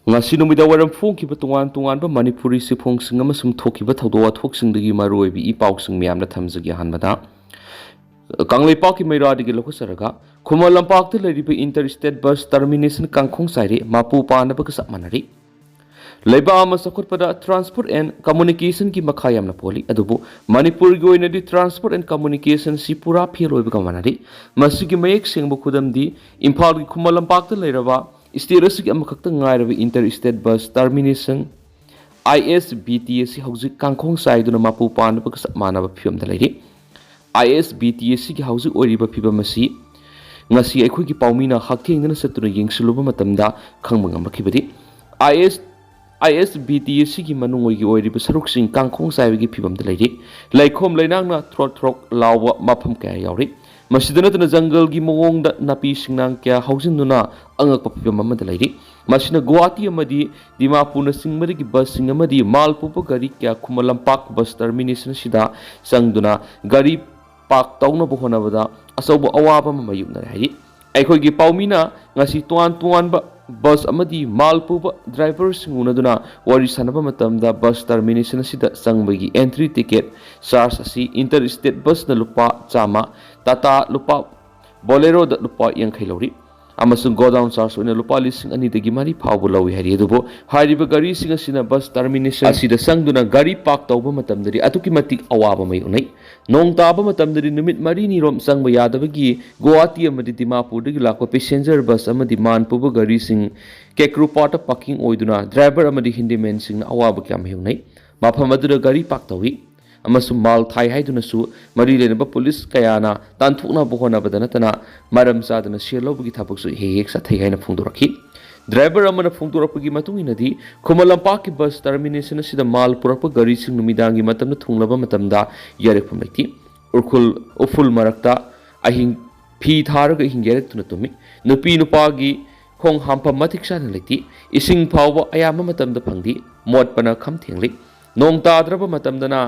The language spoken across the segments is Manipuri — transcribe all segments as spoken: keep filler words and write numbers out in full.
ꯉꯁꯤ ꯅꯨꯃꯤꯗꯥꯡ ꯋꯥꯏꯔꯝ ꯐꯣꯡꯈꯤꯕ ꯇꯣꯉꯥꯟ ꯇꯣꯉꯥꯟꯕ ꯃꯅꯤꯄꯨꯔꯤ ꯆꯦꯐꯣꯡꯁꯤꯡ ꯑꯃꯁꯨꯡ ꯊꯣꯛꯈꯤꯕ ꯊꯧꯗꯣꯛ ꯋꯥꯊꯣꯛꯁꯤꯡꯗꯒꯤ ꯃꯔꯨꯑꯣꯏꯕ ꯏ ꯄꯥꯎꯁꯤꯡ ꯃꯌꯥꯝꯅ ꯊꯝꯖꯒꯦ꯫ ꯑꯍꯥꯟꯕꯗ ꯀꯪꯂꯩꯄꯥꯛꯀꯤ ꯃꯩꯔꯥꯗꯒꯤ ꯂꯧꯈꯠꯆꯔꯒ ꯈꯨꯃꯟ ꯂꯝꯄꯥꯛꯇ ꯂꯩꯔꯤꯕ ꯏꯟꯇꯔ ꯁ꯭ꯇꯦꯠ ꯕꯁ ꯇꯔꯃꯤꯅꯦꯁꯟ ꯀꯥꯡꯈꯣꯡ ꯆꯥꯏꯔꯦ, ꯃꯄꯨ ꯄꯥꯟꯅꯕꯒ ꯆꯞ ꯃꯥꯟꯅꯔꯤ꯫ ꯂꯩꯕꯥꯛ ꯑꯃ ꯆꯥꯎꯈꯠꯄꯗ ꯇ꯭ꯔꯥꯟꯁꯄꯣꯔꯠ ꯑꯦꯟ ꯀꯝꯃꯨꯅꯤꯀꯦꯁꯟꯒꯤ ꯃꯈꯥ ꯌꯥꯝꯅ ꯄꯣꯜꯂꯤ, ꯑꯗꯨꯕꯨ ꯃꯅꯤꯄꯨꯔꯒꯤ ꯑꯣꯏꯅꯗꯤ ꯇ꯭ꯔꯥꯟꯁꯄꯣꯔꯠ ꯑꯦꯟ ꯀꯝꯃꯨꯅꯤꯀꯦꯁꯟꯁꯤ ꯄꯨꯔꯥ ꯐꯦꯜ ꯑꯣꯏꯕꯒ ꯃꯥꯟꯅꯔꯤ꯫ ꯃꯁꯤꯒꯤ ꯃꯌꯦꯛ ꯁꯦꯡꯕ ꯈꯨꯗꯝꯗꯤ ꯏꯝꯐꯥꯜꯒꯤ ꯈꯨꯃꯟ ꯂꯝꯄꯥꯛꯇ ꯂꯩꯔꯕ ꯁ꯭ꯇꯦꯠ ꯑꯁꯤꯒꯤ ꯑꯃꯈꯛꯇ ꯉꯥꯏꯔꯕ ꯏꯟꯇꯔ ꯁ꯭ꯇꯦꯠ ꯕꯁ ꯇꯔꯃꯤꯅꯦꯁꯟ, ꯑꯥꯏ ꯑꯦꯁ ꯕꯤ ꯇꯤ ꯑꯁꯤ ꯍꯧꯖꯤꯛ ꯀꯥꯡꯈꯣꯡ ꯆꯥꯏꯗꯨꯅ ꯃꯄꯨ ꯄꯥꯟꯅꯕꯒ ꯆꯞ ꯃꯥꯟꯅꯕ ꯐꯤꯕꯝꯗ ꯂꯩꯔꯤ꯫ ꯑꯥꯏ ꯑꯦꯁ ꯕꯤ ꯇꯤ ꯑꯁꯤꯒꯤ ꯍꯧꯖꯤꯛ ꯑꯣꯏꯔꯤꯕ ꯐꯤꯕꯝ ꯑꯁꯤ ꯉꯁꯤ ꯑꯩꯈꯣꯏꯒꯤ ꯄꯥꯎꯃꯤꯅ ꯍꯛꯊꯦꯡꯅꯅ ꯆꯠꯇꯨꯅ ꯌꯦꯡꯁꯤꯜꯂꯨꯕ ꯃꯇꯝꯗ ꯈꯪꯕ ꯉꯝꯂꯛꯈꯤꯕꯗꯤ, ꯑꯥꯏ ꯑꯦꯁ, ꯑꯥꯏ ꯑꯦꯁ ꯕꯤ ꯇꯤ ꯑꯁꯤꯒꯤ ꯃꯅꯨꯡ ꯑꯣꯏꯒꯤ ꯑꯣꯏꯔꯤꯕ ꯁꯔꯨꯛꯁꯤꯡ ꯀꯥꯡꯈꯣꯡ ꯆꯥꯏꯕꯒꯤ ꯐꯤꯕꯝꯗ ꯂꯩꯔꯤ꯫ ꯂꯩꯈꯣꯝ ꯂꯩꯅꯥꯡꯅ ꯊ꯭ꯔꯣꯛ ꯊ꯭ꯔꯣꯛ ꯂꯥꯎꯕ ꯃꯐꯝ ꯀꯌꯥ ꯌꯥꯎꯔꯤ꯫ ꯃꯁꯤꯗ ꯅꯠꯇꯅ ꯖꯪꯒꯜꯒꯤ ꯃꯑꯣꯡꯗ ꯅꯥꯄꯤ ꯁꯤꯡꯅꯥꯡ ꯀꯌꯥ ꯍꯧꯖꯤꯟꯗꯨꯅ ꯑꯉꯛꯄ ꯐꯤꯕꯝ ꯑꯃꯗ ꯂꯩꯔꯤ꯫ ꯃꯁꯤꯅ ꯒꯨꯋꯥꯍꯥꯇꯤ ꯑꯃꯗꯤ ꯗꯤꯃꯥꯄꯨꯔꯅꯆꯤꯡꯕꯗꯒꯤ ꯕꯁꯁꯤꯡ ꯑꯃꯗꯤ ꯃꯥꯜ ꯄꯨꯕ ꯒꯥꯔꯤ ꯀꯌꯥ ꯈꯨꯃꯟ ꯂꯝꯄꯥꯛ ꯕꯁ ꯇꯔꯃꯤꯅꯦꯁꯟ ꯑꯁꯤꯗ ꯆꯪꯗꯨꯅ ꯒꯥꯔꯤ ꯄꯥꯔꯛ ꯇꯧꯅꯕ ꯍꯣꯠꯅꯕꯗ ꯑꯆꯧꯕ ꯑꯋꯥꯕ ꯑꯃ ꯃꯥꯌꯣꯛꯅꯔꯦ ꯍꯥꯏꯔꯤ꯫ ꯑꯩꯈꯣꯏꯒꯤ ꯄꯥꯎꯃꯤꯅ ꯉꯁꯤ ꯇꯣꯉꯥꯟ ꯇꯣꯉꯥꯟꯕ ꯕꯁ ꯑꯃꯗꯤ ꯃꯥꯜ ꯄꯨꯕ ꯗ꯭ꯔꯥꯏꯚꯔꯁꯤꯡ ꯎꯅꯗꯨꯅ ꯋꯥꯔꯤ ꯁꯥꯟꯅꯕ ꯃꯇꯝꯗ ꯕꯁ ꯇꯔꯃꯤꯅꯦꯁꯟ ꯑꯁꯤꯗ ꯆꯪꯕꯒꯤ ꯑꯦꯟꯇ꯭ꯔꯤ ꯇꯤꯀꯦꯠ ꯆꯥꯔꯖ ꯑꯁꯤ ꯏꯟꯇꯔ ꯁ꯭ꯇꯦꯠ ꯕꯁꯅ ꯂꯨꯄꯥ ꯆꯥꯝꯃ, ꯇꯥꯇꯥ ꯂꯨꯄꯥ, ꯕꯣꯂꯦꯔꯣꯗ ꯂꯨꯄꯥ ꯌꯥꯡꯈꯩ ꯂꯧꯔꯤ ꯑꯃꯁꯨꯡ ꯒꯣꯗꯥꯎꯟ ꯆꯥꯔꯖ ꯑꯣꯏꯅ ꯂꯨꯄꯥ ꯂꯤꯁꯤꯡ ꯑꯅꯤꯗꯒꯤ ꯃꯔꯤ ꯐꯥꯎꯕ ꯂꯧꯏ ꯍꯥꯏꯔꯤ꯫ ꯑꯗꯨꯕꯨ ꯍꯥꯏꯔꯤꯕ ꯒꯥꯔꯤꯁꯤꯡ ꯑꯁꯤꯅ ꯕꯁ ꯇꯔꯃꯤꯅꯦꯁꯟ ꯑꯁꯤꯗ ꯆꯪꯗꯨꯅ ꯒꯥꯔꯤ ꯄꯥꯔꯛ ꯇꯧꯕ ꯃꯇꯝꯗꯗꯤ ꯑꯗꯨꯛꯀꯤ ꯃꯇꯤꯛ ꯑꯋꯥꯕ ꯃꯥꯌꯣꯛꯅꯩ꯫ ꯅꯣꯡ ꯇꯥꯕ ꯃꯇꯝꯗꯗꯤ ꯅꯨꯃꯤꯠ ꯃꯔꯤꯅꯤꯔꯣꯝ ꯆꯪꯕ ꯌꯥꯗꯕꯒꯤ ꯒꯨꯋꯥꯍꯥꯇꯤ ꯑꯃꯗꯤ ꯗꯤꯃꯥꯄꯨꯔꯗꯒꯤ ꯂꯥꯛꯄ ꯄꯦꯁꯦꯟꯖꯔ ꯕꯁ ꯑꯃꯗꯤ ꯃꯥꯟ ꯄꯨꯕ ꯒꯥꯔꯤꯁꯤꯡ ꯀꯦꯀ꯭ꯔꯨꯄꯥꯠꯇ ꯄꯥꯔꯀꯤꯡ ꯑꯣꯏꯗꯨꯅ ꯗ꯭ꯔꯥꯏꯚꯔ ꯑꯃꯗꯤ ꯍꯦꯟꯗꯤꯃꯦꯟꯁꯤꯡꯅ ꯑꯋꯥꯕ ꯀꯌꯥ ꯃꯥꯌꯣꯛꯅꯩ꯫ ꯃꯐꯝ ꯑꯗꯨꯗ ꯒꯥꯔꯤ ꯄꯥꯔꯛ ꯇꯧꯏ ꯑꯃꯁꯨꯡ ꯃꯥꯜ ꯊꯥꯏ ꯍꯥꯏꯗꯨꯅꯁꯨ ꯃꯔꯤ ꯂꯩꯅꯕ ꯄꯨꯂꯤꯁ ꯀꯌꯥꯅ ꯇꯥꯟꯊꯣꯛꯅꯕ ꯍꯣꯠꯅꯕꯗ ꯅꯠꯇꯅ ꯃꯔꯝ ꯆꯥꯗꯅ ꯁꯦꯜ ꯂꯧꯕꯒꯤ ꯊꯕꯛꯁꯨ ꯍꯦꯛ ꯍꯦꯛ ꯆꯠꯊꯩ ꯍꯥꯏꯅ ꯐꯣꯡꯗꯣꯔꯛꯈꯤ꯫ ꯗ꯭ꯔꯥꯏꯚꯔ ꯑꯃꯅ ꯐꯣꯡꯗꯣꯔꯛꯄꯒꯤ ꯃꯇꯨꯡ ꯏꯟꯅꯗꯤ, ꯈꯨꯃꯟ ꯂꯝꯄꯥꯛꯀꯤ ꯕꯁ ꯇꯔꯃꯤꯅꯦꯁꯟ ꯑꯁꯤꯗ ꯃꯥꯜ ꯄꯨꯔꯛꯄ ꯒꯥꯔꯤꯁꯤꯡ ꯅꯨꯃꯤꯗꯥꯡꯒꯤ ꯃꯇꯝꯗ ꯊꯨꯡꯂꯕ ꯃꯇꯝꯗ ꯌꯥꯔꯦꯛꯐꯝ ꯂꯩꯇꯦ꯫ ꯎꯈ꯭ꯔꯨꯜ, ꯎꯐꯨꯜ ꯃꯔꯛꯇ ꯑꯍꯤꯡ ꯐꯤ ꯊꯥꯔꯒ ꯑꯍꯤꯡ ꯌꯥꯔꯛꯇꯨꯅ ꯇꯨꯝꯃꯤ꯫ ꯅꯨꯄꯤ ꯅꯨꯄꯥꯒꯤ ꯈꯣꯡ ꯍꯥꯝꯐꯝ ꯃꯇꯤꯛ ꯆꯥꯅ ꯂꯩꯇꯦ꯫ ꯏꯁꯤꯡ ꯐꯥꯎꯕ ꯑꯌꯥꯝꯕ ꯃꯇꯝꯗ ꯐꯪꯗꯦ꯫ ꯃꯣꯠꯄꯅ ꯈꯝ ꯊꯦꯡꯂꯤ꯫ ꯅꯣꯡ ꯇꯥꯗ꯭ꯔꯕ ꯃꯇꯝꯗꯅ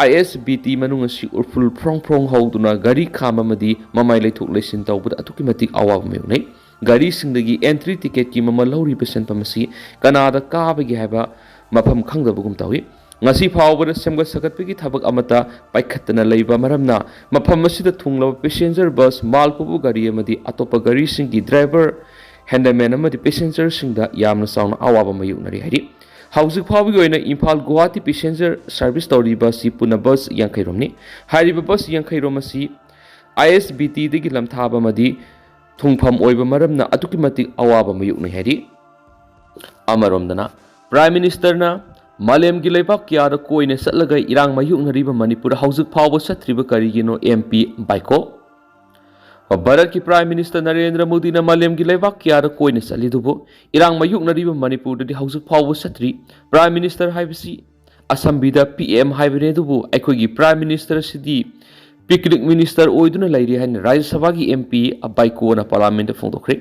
ꯑꯥꯏ ꯑꯦꯁ ꯕꯤ ꯇꯤ ꯃꯅꯨꯡ ꯑꯁꯤ ꯎꯐꯨꯜ ꯐ꯭ꯔꯣꯡ ꯐ꯭ꯔꯣꯡ ꯍꯧꯗꯨꯅ ꯒꯥꯔꯤ ꯈꯥꯝꯕ ꯑꯃꯗꯤ ꯃꯃꯥꯏ ꯂꯩꯊꯣꯛ ꯂꯩꯁꯤꯟ ꯇꯧꯕꯗ ꯑꯗꯨꯛꯀꯤ ꯃꯇꯤꯛ ꯑꯋꯥꯕ ꯃꯥꯌꯣꯛꯅꯩ꯫ ꯒꯥꯔꯤꯁꯤꯡꯗꯒꯤ entry ticketꯀꯤ ꯃꯃꯜ ꯂꯧꯔꯤꯕ ꯁꯦꯟꯐꯝ ꯑꯁꯤ ꯀꯅꯥꯗ ꯀꯥꯕꯒꯦ ꯍꯥꯏꯕ ꯃꯐꯝ ꯈꯪꯗꯕꯒꯨꯝ ꯇꯧꯏ꯫ ꯉꯁꯤ ꯐꯥꯎꯕꯗ ꯁꯦꯝꯒꯠ ꯁꯥꯒꯠꯄꯒꯤ ꯊꯕꯛ ꯑꯃꯠꯇ ꯄꯥꯏꯈꯠꯇꯅ ꯂꯩꯕ ꯃꯔꯝꯅ ꯃꯐꯝ ꯑꯁꯤꯗ ꯊꯨꯡꯂꯕ passenger bus, ꯃꯥꯜ ꯄꯨꯕ ꯒꯥꯔꯤ ꯑꯃꯗꯤ ꯑꯇꯣꯞꯄ ꯒꯥꯔꯤꯁꯤꯡꯒꯤ driver, handyman ꯑꯃꯗꯤ passengerꯁꯤꯡꯗ ꯌꯥꯝꯅ ꯆꯥꯎꯅ ꯑꯋꯥꯕ ꯃꯥꯌꯣꯛꯅꯔꯤ ꯍꯥꯏꯔꯤ꯫ ꯍꯧꯖꯤꯛ ꯐꯥꯎꯕꯒꯤ ꯑꯣꯏꯅ ꯏꯝꯐꯥꯜ ꯒꯨꯋꯥꯍꯥꯇꯤ passenger service ꯇꯧꯔꯤꯕ ꯑꯁꯤ ꯄꯨꯟꯅ bus ꯌꯥꯡꯈꯩ ꯔꯣꯝꯅꯤ꯫ ꯍꯥꯏꯔꯤꯕ bus ꯌꯥꯡꯈꯩ ꯔꯣꯝ ꯑꯁꯤ ISBTꯗꯒꯤ ꯂꯝꯊꯥꯕ ꯑꯃꯗꯤ ꯊꯨꯡꯐꯝ ꯑꯣꯏꯕ ꯃꯔꯝꯅ ꯑꯗꯨꯛꯀꯤ ꯃꯇꯤꯛ ꯑꯋꯥꯕ ꯃꯥꯌꯣꯛꯅꯩ ꯍꯥꯏꯔꯤ꯫ ꯑꯃꯔꯣꯝꯗꯅ, Prime Ministerꯅ ꯃꯥꯂꯦꯝꯒꯤ ꯂꯩꯕꯥꯛ ꯀꯌꯥꯗ ꯀꯣꯏꯅ ꯆꯠꯂꯒ ꯏꯔꯥꯡ ꯃꯥꯌꯣꯛꯅꯔꯤꯕ ꯃꯅꯤꯄꯨꯔ ꯍꯧꯖꯤꯛ ꯐꯥꯎꯕ ꯆꯠꯇ꯭ꯔꯤꯕ ꯀꯔꯤꯒꯤꯅꯣ? MP ꯕꯥꯏꯀꯣ꯫ ꯚꯥꯔꯠꯀꯤ Prime Minister ꯅꯔꯦꯟꯗ꯭ꯔ ꯃꯣꯗꯤꯅ ꯃꯥꯂꯦꯝꯒꯤ ꯂꯩꯕꯥꯛ ꯀꯌꯥꯗ ꯀꯣꯏꯅ ꯆꯠꯂꯤꯗꯨꯕꯨ ꯏꯔꯥꯡ ꯃꯥꯌꯣꯛꯅꯔꯤꯕ ꯃꯅꯤꯄꯨꯔꯗꯗꯤ ꯍꯧꯖꯤꯛ ꯐꯥꯎꯕ ꯆꯠꯇ꯭ꯔꯤ꯫ Prime Minister ꯍꯥꯏꯕꯁꯤ ꯑꯁꯝꯕꯤꯗ PM ꯍꯥꯏꯕꯅꯤ, ꯑꯗꯨꯕꯨ ꯑꯩꯈꯣꯏꯒꯤ Prime Minister ꯑꯁꯤꯗꯤ picnic minister ꯑꯣꯏꯗꯨꯅ ꯂꯩꯔꯤ ꯍꯥꯏꯅ ꯔꯥꯖ꯭ꯌ ꯁꯚꯥꯒꯤ MP ꯕꯥꯏꯀꯣꯅ Parliamentꯇ ꯐꯣꯡꯗꯣꯛꯈ꯭ꯔꯦ꯫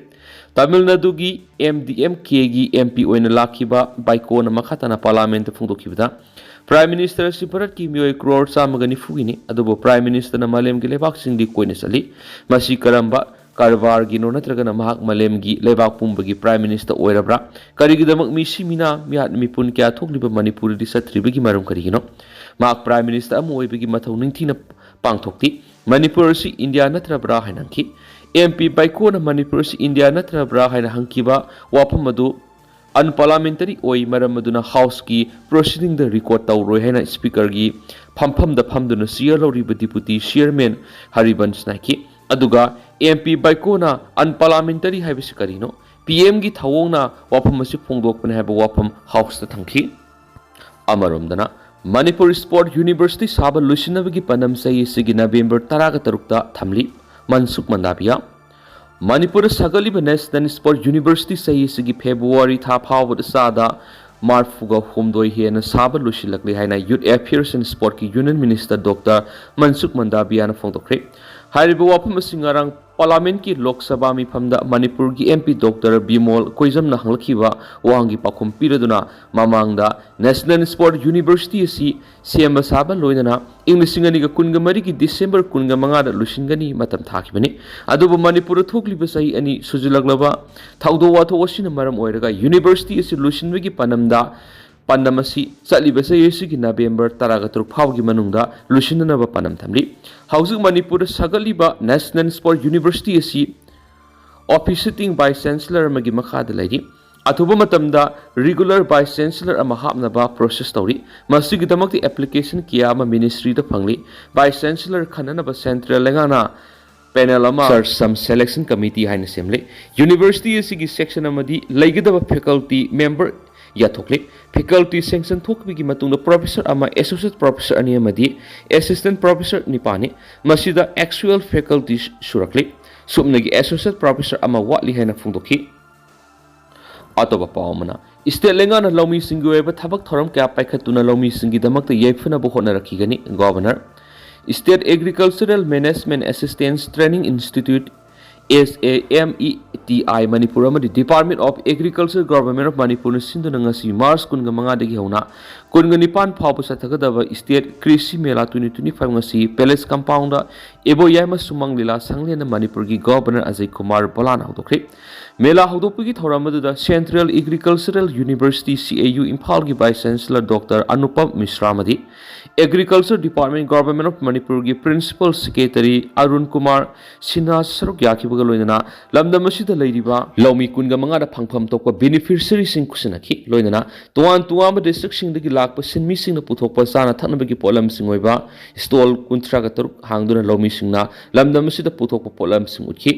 ꯇꯥꯃꯤꯜ ꯅꯥꯗꯨꯒꯤ MDMKꯒꯤ MP ꯑꯣꯏꯅ ꯂꯥꯛꯈꯤꯕ ꯕꯥꯏꯀꯣꯅ ꯃꯈꯥ ꯇꯥꯅ Parliamentꯇ ꯐꯣꯡꯗꯣꯛꯈꯤꯕꯗ, Prime Minister ꯑꯁꯤ ꯚꯥꯔꯠꯀꯤ ꯃꯤꯑꯣꯏ crore ꯆꯥꯝꯃꯒ ꯅꯤꯐꯨꯒꯤꯅꯤ, ꯑꯗꯨꯕꯨ Prime Ministerꯅ ꯃꯥꯂꯦꯝꯒꯤ ꯂꯩꯕꯥꯛꯁꯤꯡꯗꯤ ꯀꯣꯏꯅ ꯆꯠꯂꯤ꯫ ꯃꯁꯤ ꯀꯔꯝꯕ ꯀꯔꯕꯥꯔꯒꯤꯅꯣ? ꯅꯠꯇ꯭ꯔꯒꯅ ꯃꯍꯥꯛ ꯃꯥꯂꯦꯝꯒꯤ ꯂꯩꯕꯥꯛ ꯄꯨꯝꯕꯒꯤ Prime Minister ꯑꯣꯏꯔꯕ꯭ꯔꯥ? ꯀꯔꯤꯒꯤꯗꯃꯛ ꯃꯤꯁꯤ ꯃꯤꯅꯥ ꯃꯤꯍꯥꯠ ꯃꯤꯄꯨꯟ ꯀꯌꯥ ꯊꯣꯛꯂꯤꯕ ꯃꯅꯤꯄꯨꯔꯗꯗꯤ ꯆꯠꯇ꯭ꯔꯤꯕꯒꯤ ꯃꯔꯝ ꯀꯔꯤꯒꯤꯅꯣ? ꯃꯍꯥꯛ Prime Minister ꯑꯃ ꯑꯣꯏꯕꯒꯤ ꯃꯊꯧ ꯅꯤꯡꯊꯤꯅ ꯄꯥꯡꯊꯣꯛꯇꯦ꯫ ꯃꯅꯤꯄꯨꯔ ꯑꯁꯤ ꯏꯟꯗꯤꯌꯥ ꯅꯠꯇ꯭ꯔꯕ꯭ꯔꯥ ꯍꯥꯏꯅ ꯍꯪꯈꯤ꯫ MP ꯕꯥꯏꯀꯣꯅ ꯃꯅꯤꯄꯨꯔ ꯑꯁꯤ ꯏꯟꯗꯤꯌꯥ ꯅꯠꯇ꯭ꯔꯕ꯭ꯔꯥ ꯍꯥꯏꯅ ꯍꯪꯈꯤꯕ ꯋꯥꯐꯝ ꯑꯗꯨ unparliamentary ꯑꯣꯏ, ꯃꯔꯝ ꯑꯗꯨꯅ Houseꯀꯤ proceedingꯗ record ꯇꯧꯔꯣꯏ ꯍꯥꯏꯅ Speakerꯒꯤ ꯐꯝꯐꯝꯗ ꯐꯝꯗꯨꯅ chair ꯂꯧꯔꯤꯕ Deputy Chairman ꯍꯔꯤꯕꯟꯁꯅ ꯍꯥꯏꯈꯤ꯫ ꯑꯗꯨꯒ MP ꯕꯥꯏꯀꯣꯅ unparliamentary ꯍꯥꯏꯕꯁꯤ ꯀꯔꯤꯅꯣ? PMꯒꯤ ꯊꯧꯑꯣꯡꯅ ꯋꯥꯐꯝ ꯑꯁꯤ ꯐꯣꯡꯗꯣꯛꯄꯅꯤ ꯍꯥꯏꯕ ꯋꯥꯐꯝ Houseꯇ ꯊꯝꯈꯤ꯫ ꯑꯃꯔꯣꯝꯗꯅ, ꯃꯅꯤꯄꯨꯔ Sport University ꯁꯥꯕ ꯂꯣꯏꯁꯤꯟꯅꯕꯒꯤ ꯄꯥꯟꯗꯝ ꯆꯍꯤ ꯑꯁꯤꯒꯤ November ꯇꯔꯥꯒ ꯇꯔꯨꯛꯇ ꯊꯝꯂꯤ꯫ ꯃꯟꯁꯨꯈ ꯃꯟꯗꯥꯕꯤꯌꯥ꯫ ꯃꯅꯤꯄꯨꯔꯗ ꯁꯥꯒꯠꯂꯤꯕ National Sport University ꯆꯍꯤ ꯑꯁꯤꯒꯤ February ꯊꯥ ꯐꯥꯎꯕꯗ ꯆꯥꯗ ꯃꯔꯐꯨꯒ ꯍꯨꯝꯗꯣꯏ ꯍꯦꯟꯅ ꯁꯥꯕ ꯂꯣꯏꯁꯤꯜꯂꯛꯂꯦ ꯍꯥꯏꯅ Youth Affairs and Sportꯀꯤ Union Minister Doctor ꯃꯟꯁꯨꯈ ꯃꯟꯗꯥꯕꯤꯌꯥꯅ ꯐꯣꯡꯗꯣꯛꯈ꯭ꯔꯦ꯫ ꯍꯥꯏꯔꯤꯕ ꯋꯥꯐꯝ ꯑꯁꯤ ꯉꯔꯥꯡ ꯄꯥꯔꯂꯥꯃꯦꯟꯠꯀꯤ ꯂꯣꯛ ꯁꯚꯥ ꯃꯤꯐꯝꯗ ꯃꯅꯤꯄꯨꯔꯒꯤ ꯑꯦꯝ ꯄꯤ ꯗꯣꯛꯇꯔ ꯕꯤꯃꯣꯜ ꯀꯣꯏꯖꯝꯅ ꯍꯪꯂꯛꯈꯤꯕ ꯋꯥꯍꯪꯒꯤ ꯄꯥꯎꯈꯨꯝ ꯄꯤꯔꯗꯨꯅ ꯃꯃꯥꯡꯗ National Sport University ꯑꯁꯤ ꯁꯦꯝꯕ ꯁꯥꯕ ꯂꯣꯏꯅꯅ ꯏꯪ ꯂꯤꯁꯤꯡ ꯑꯅꯤꯒ ꯀꯨꯟꯒ ꯃꯔꯤꯒꯤ ꯗꯤꯁꯦꯝꯕꯔ ꯀꯨꯟꯒ ꯃꯉꯥꯗ ꯂꯣꯏꯁꯤꯟꯒꯅꯤ ꯃꯇꯝ ꯊꯥꯈꯤꯕꯅꯤ꯫ ꯑꯗꯨꯕꯨ ꯃꯅꯤꯄꯨꯔꯗ ꯊꯣꯛꯂꯤꯕ ꯆꯍꯤ ꯑꯅꯤ ꯁꯨꯖꯤꯜꯂꯛꯂꯕ ꯊꯧꯗꯣꯛ ꯋꯥꯊꯣꯛ ꯑꯁꯤꯅ ꯃꯔꯝ ꯑꯣꯏꯔꯒ ꯌꯨꯅꯤꯚꯔꯁꯤꯇꯤ ꯑꯁꯤ ꯂꯣꯏꯁꯤꯟꯕꯒꯤ ꯄꯥꯟꯗꯝꯗ ꯄꯥꯟꯗꯝ ꯑꯁꯤ ꯆꯠꯂꯤꯕ ꯆꯍꯤ ꯑꯁꯤꯒꯤ ꯅꯕꯦꯝꯕꯔ ꯇꯔꯥꯒ ꯇꯔꯨꯛ ꯐꯥꯎꯕꯒꯤ ꯃꯅꯨꯡꯗ ꯂꯣꯏꯁꯤꯟꯅꯅꯕ ꯄꯥꯟꯗꯝ ꯊꯝꯂꯤ꯫ ꯍꯧꯖꯤꯛ ꯃꯅꯤꯄꯨꯔꯗ ꯁꯥꯒꯠꯂꯤꯕ National Sport University ꯑꯁꯤ office sitting vice chancellor ꯑꯃꯒꯤ ꯃꯈꯥꯗ ꯂꯩꯔꯤ꯫ ꯑꯊꯨꯕ ꯃꯇꯝꯗ regular vice chancellor ꯑꯃ ꯍꯥꯞꯅꯕ process ꯇꯧꯔꯤ꯫ ꯃꯁꯤꯒꯤꯗꯃꯛꯇ application ꯀꯌꯥ ꯑꯃ ministryꯗ ꯐꯪꯂꯤ꯫ Vice chancellor ꯈꯟꯅꯅꯕ central ꯂꯩꯉꯥꯛꯅ panel ꯑꯃ Search cum Selection Committee ꯍꯥꯏꯅ ꯁꯦꯝꯂꯤ꯫ ꯌꯨꯅꯤꯚꯔꯁꯤꯇꯤ ꯑꯁꯤꯒꯤ section ꯑꯃꯗꯤ ꯂꯩꯒꯗꯕ faculty member ꯌꯥꯊꯣꯛꯂꯤ꯫ Faculty sanction ꯊꯣꯛꯄꯒꯤ ꯃꯇꯨꯡꯗ professor ꯑꯃ, associate professor ꯑꯅꯤ ꯑꯃꯗꯤ assistant professor ꯅꯤꯄꯥꯟꯅꯤ꯫ ꯃꯁꯤꯗ actual faculty ꯁꯨꯔꯛꯂꯤ꯫ ꯁꯨꯞꯅꯒꯤ associate professor ꯑꯃ ꯋꯥꯠꯂꯤ ꯍꯥꯏꯅ ꯐꯣꯡꯗꯣꯛꯈꯤ꯫ ꯑꯇꯣꯞꯄ ꯄꯥꯎ ꯑꯃꯅ, state ꯂꯩꯉꯥꯛꯅ ꯂꯧꯃꯤꯁꯤꯡꯒꯤ ꯑꯣꯏꯕ ꯊꯕꯛ ꯊꯧꯔꯝ ꯀꯌꯥ ꯄꯥꯏꯈꯠꯇꯨꯅ ꯂꯧꯃꯤꯁꯤꯡꯒꯤꯗꯃꯛꯇ ꯌꯥꯏꯐꯅꯕ ꯍꯣꯠꯅꯔꯛꯈꯤꯒꯅꯤ꯫ Governor, State Agricultural Management Assistance Training Institute, S A M E T I Manipur ꯑꯃꯗꯤ Department of Agriculture, Government of ꯃꯅꯤꯄꯨꯔꯅ ꯁꯤꯟꯗꯨꯅ ꯉꯁꯤ ꯃꯥꯔꯆ ꯀꯨꯟꯒ ꯃꯉꯥꯗꯒꯤ ꯍꯧꯅ ꯀꯨꯟꯒ ꯅꯤꯄꯥꯟ ꯐꯥꯎꯕ ꯆꯠꯊꯒꯗꯕ State ꯀ꯭ꯔꯤꯁꯤ ꯃꯦꯂꯥ twenty twenty-five ꯉꯁꯤ Palace Compoundꯗ ꯏꯕꯣꯌꯥꯏꯃ ꯁꯨꯃꯥꯡ ꯂꯤꯂꯥ ꯁꯪꯂꯦꯟꯗ ꯃꯅꯤꯄꯨꯔꯒꯤ Governor ꯑꯖꯌ ꯀꯨꯃꯥꯔ ꯚꯜꯂꯥꯅ ꯍꯧꯗꯣꯛꯈ꯭ꯔꯤ꯫ ꯃꯦꯂꯥ ꯍꯧꯗꯣꯛꯄꯒꯤ ꯊꯧꯔꯝ ꯑꯗꯨꯗ Central Agricultural University, C A U, ꯏꯝꯐꯥꯜꯒꯤ Vice Chancellor Doctor ꯑꯅꯨꯄꯝ ꯃꯤꯁ꯭ꯔꯥ ꯑꯃꯗꯤ Agriculture Department, Government of ꯃꯅꯤꯄꯨꯔꯒꯤ Principal Secretary ꯑꯔꯨꯟ ꯀꯨꯃꯥꯔ ꯁꯤꯟꯍꯥ ꯁꯔꯨꯛ ꯌꯥꯈꯤꯕꯒ ꯂꯣꯏꯅꯅ ꯂꯝꯗꯝ ꯑꯁꯤꯗ ꯂꯩꯔꯤꯕ ꯂꯧꯃꯤ ꯀꯨꯟꯒ ꯃꯉꯥꯗ ꯐꯪꯐꯝ ꯊꯣꯛꯄ beneficiaryꯁꯤꯡ ꯈꯨꯠꯁꯤꯟꯅꯈꯤ꯫ ꯂꯣꯏꯅꯅ ꯇꯣꯉꯥꯟ ꯇꯣꯉꯥꯟꯕ districtꯁꯤꯡꯗꯒꯤ ꯂꯥꯛꯄ ꯁꯤꯟꯃꯤꯁꯤꯡꯅ ꯄꯨꯊꯣꯛꯄ ꯆꯥꯅ ꯊꯛꯅꯕꯒꯤ ꯄꯣꯠꯂꯝꯁꯤꯡ ꯑꯣꯏꯕ stall ꯀꯨꯟꯊ꯭ꯔꯥꯒ ꯇꯔꯨꯛ ꯍꯥꯡꯗꯨꯅ ꯂꯧꯃꯤꯁꯤꯡꯅ ꯂꯝꯗꯝ ꯑꯁꯤꯗ ꯄꯨꯊꯣꯛꯄ ꯄꯣꯠꯂꯝꯁꯤꯡ ꯎꯠꯈꯤ꯫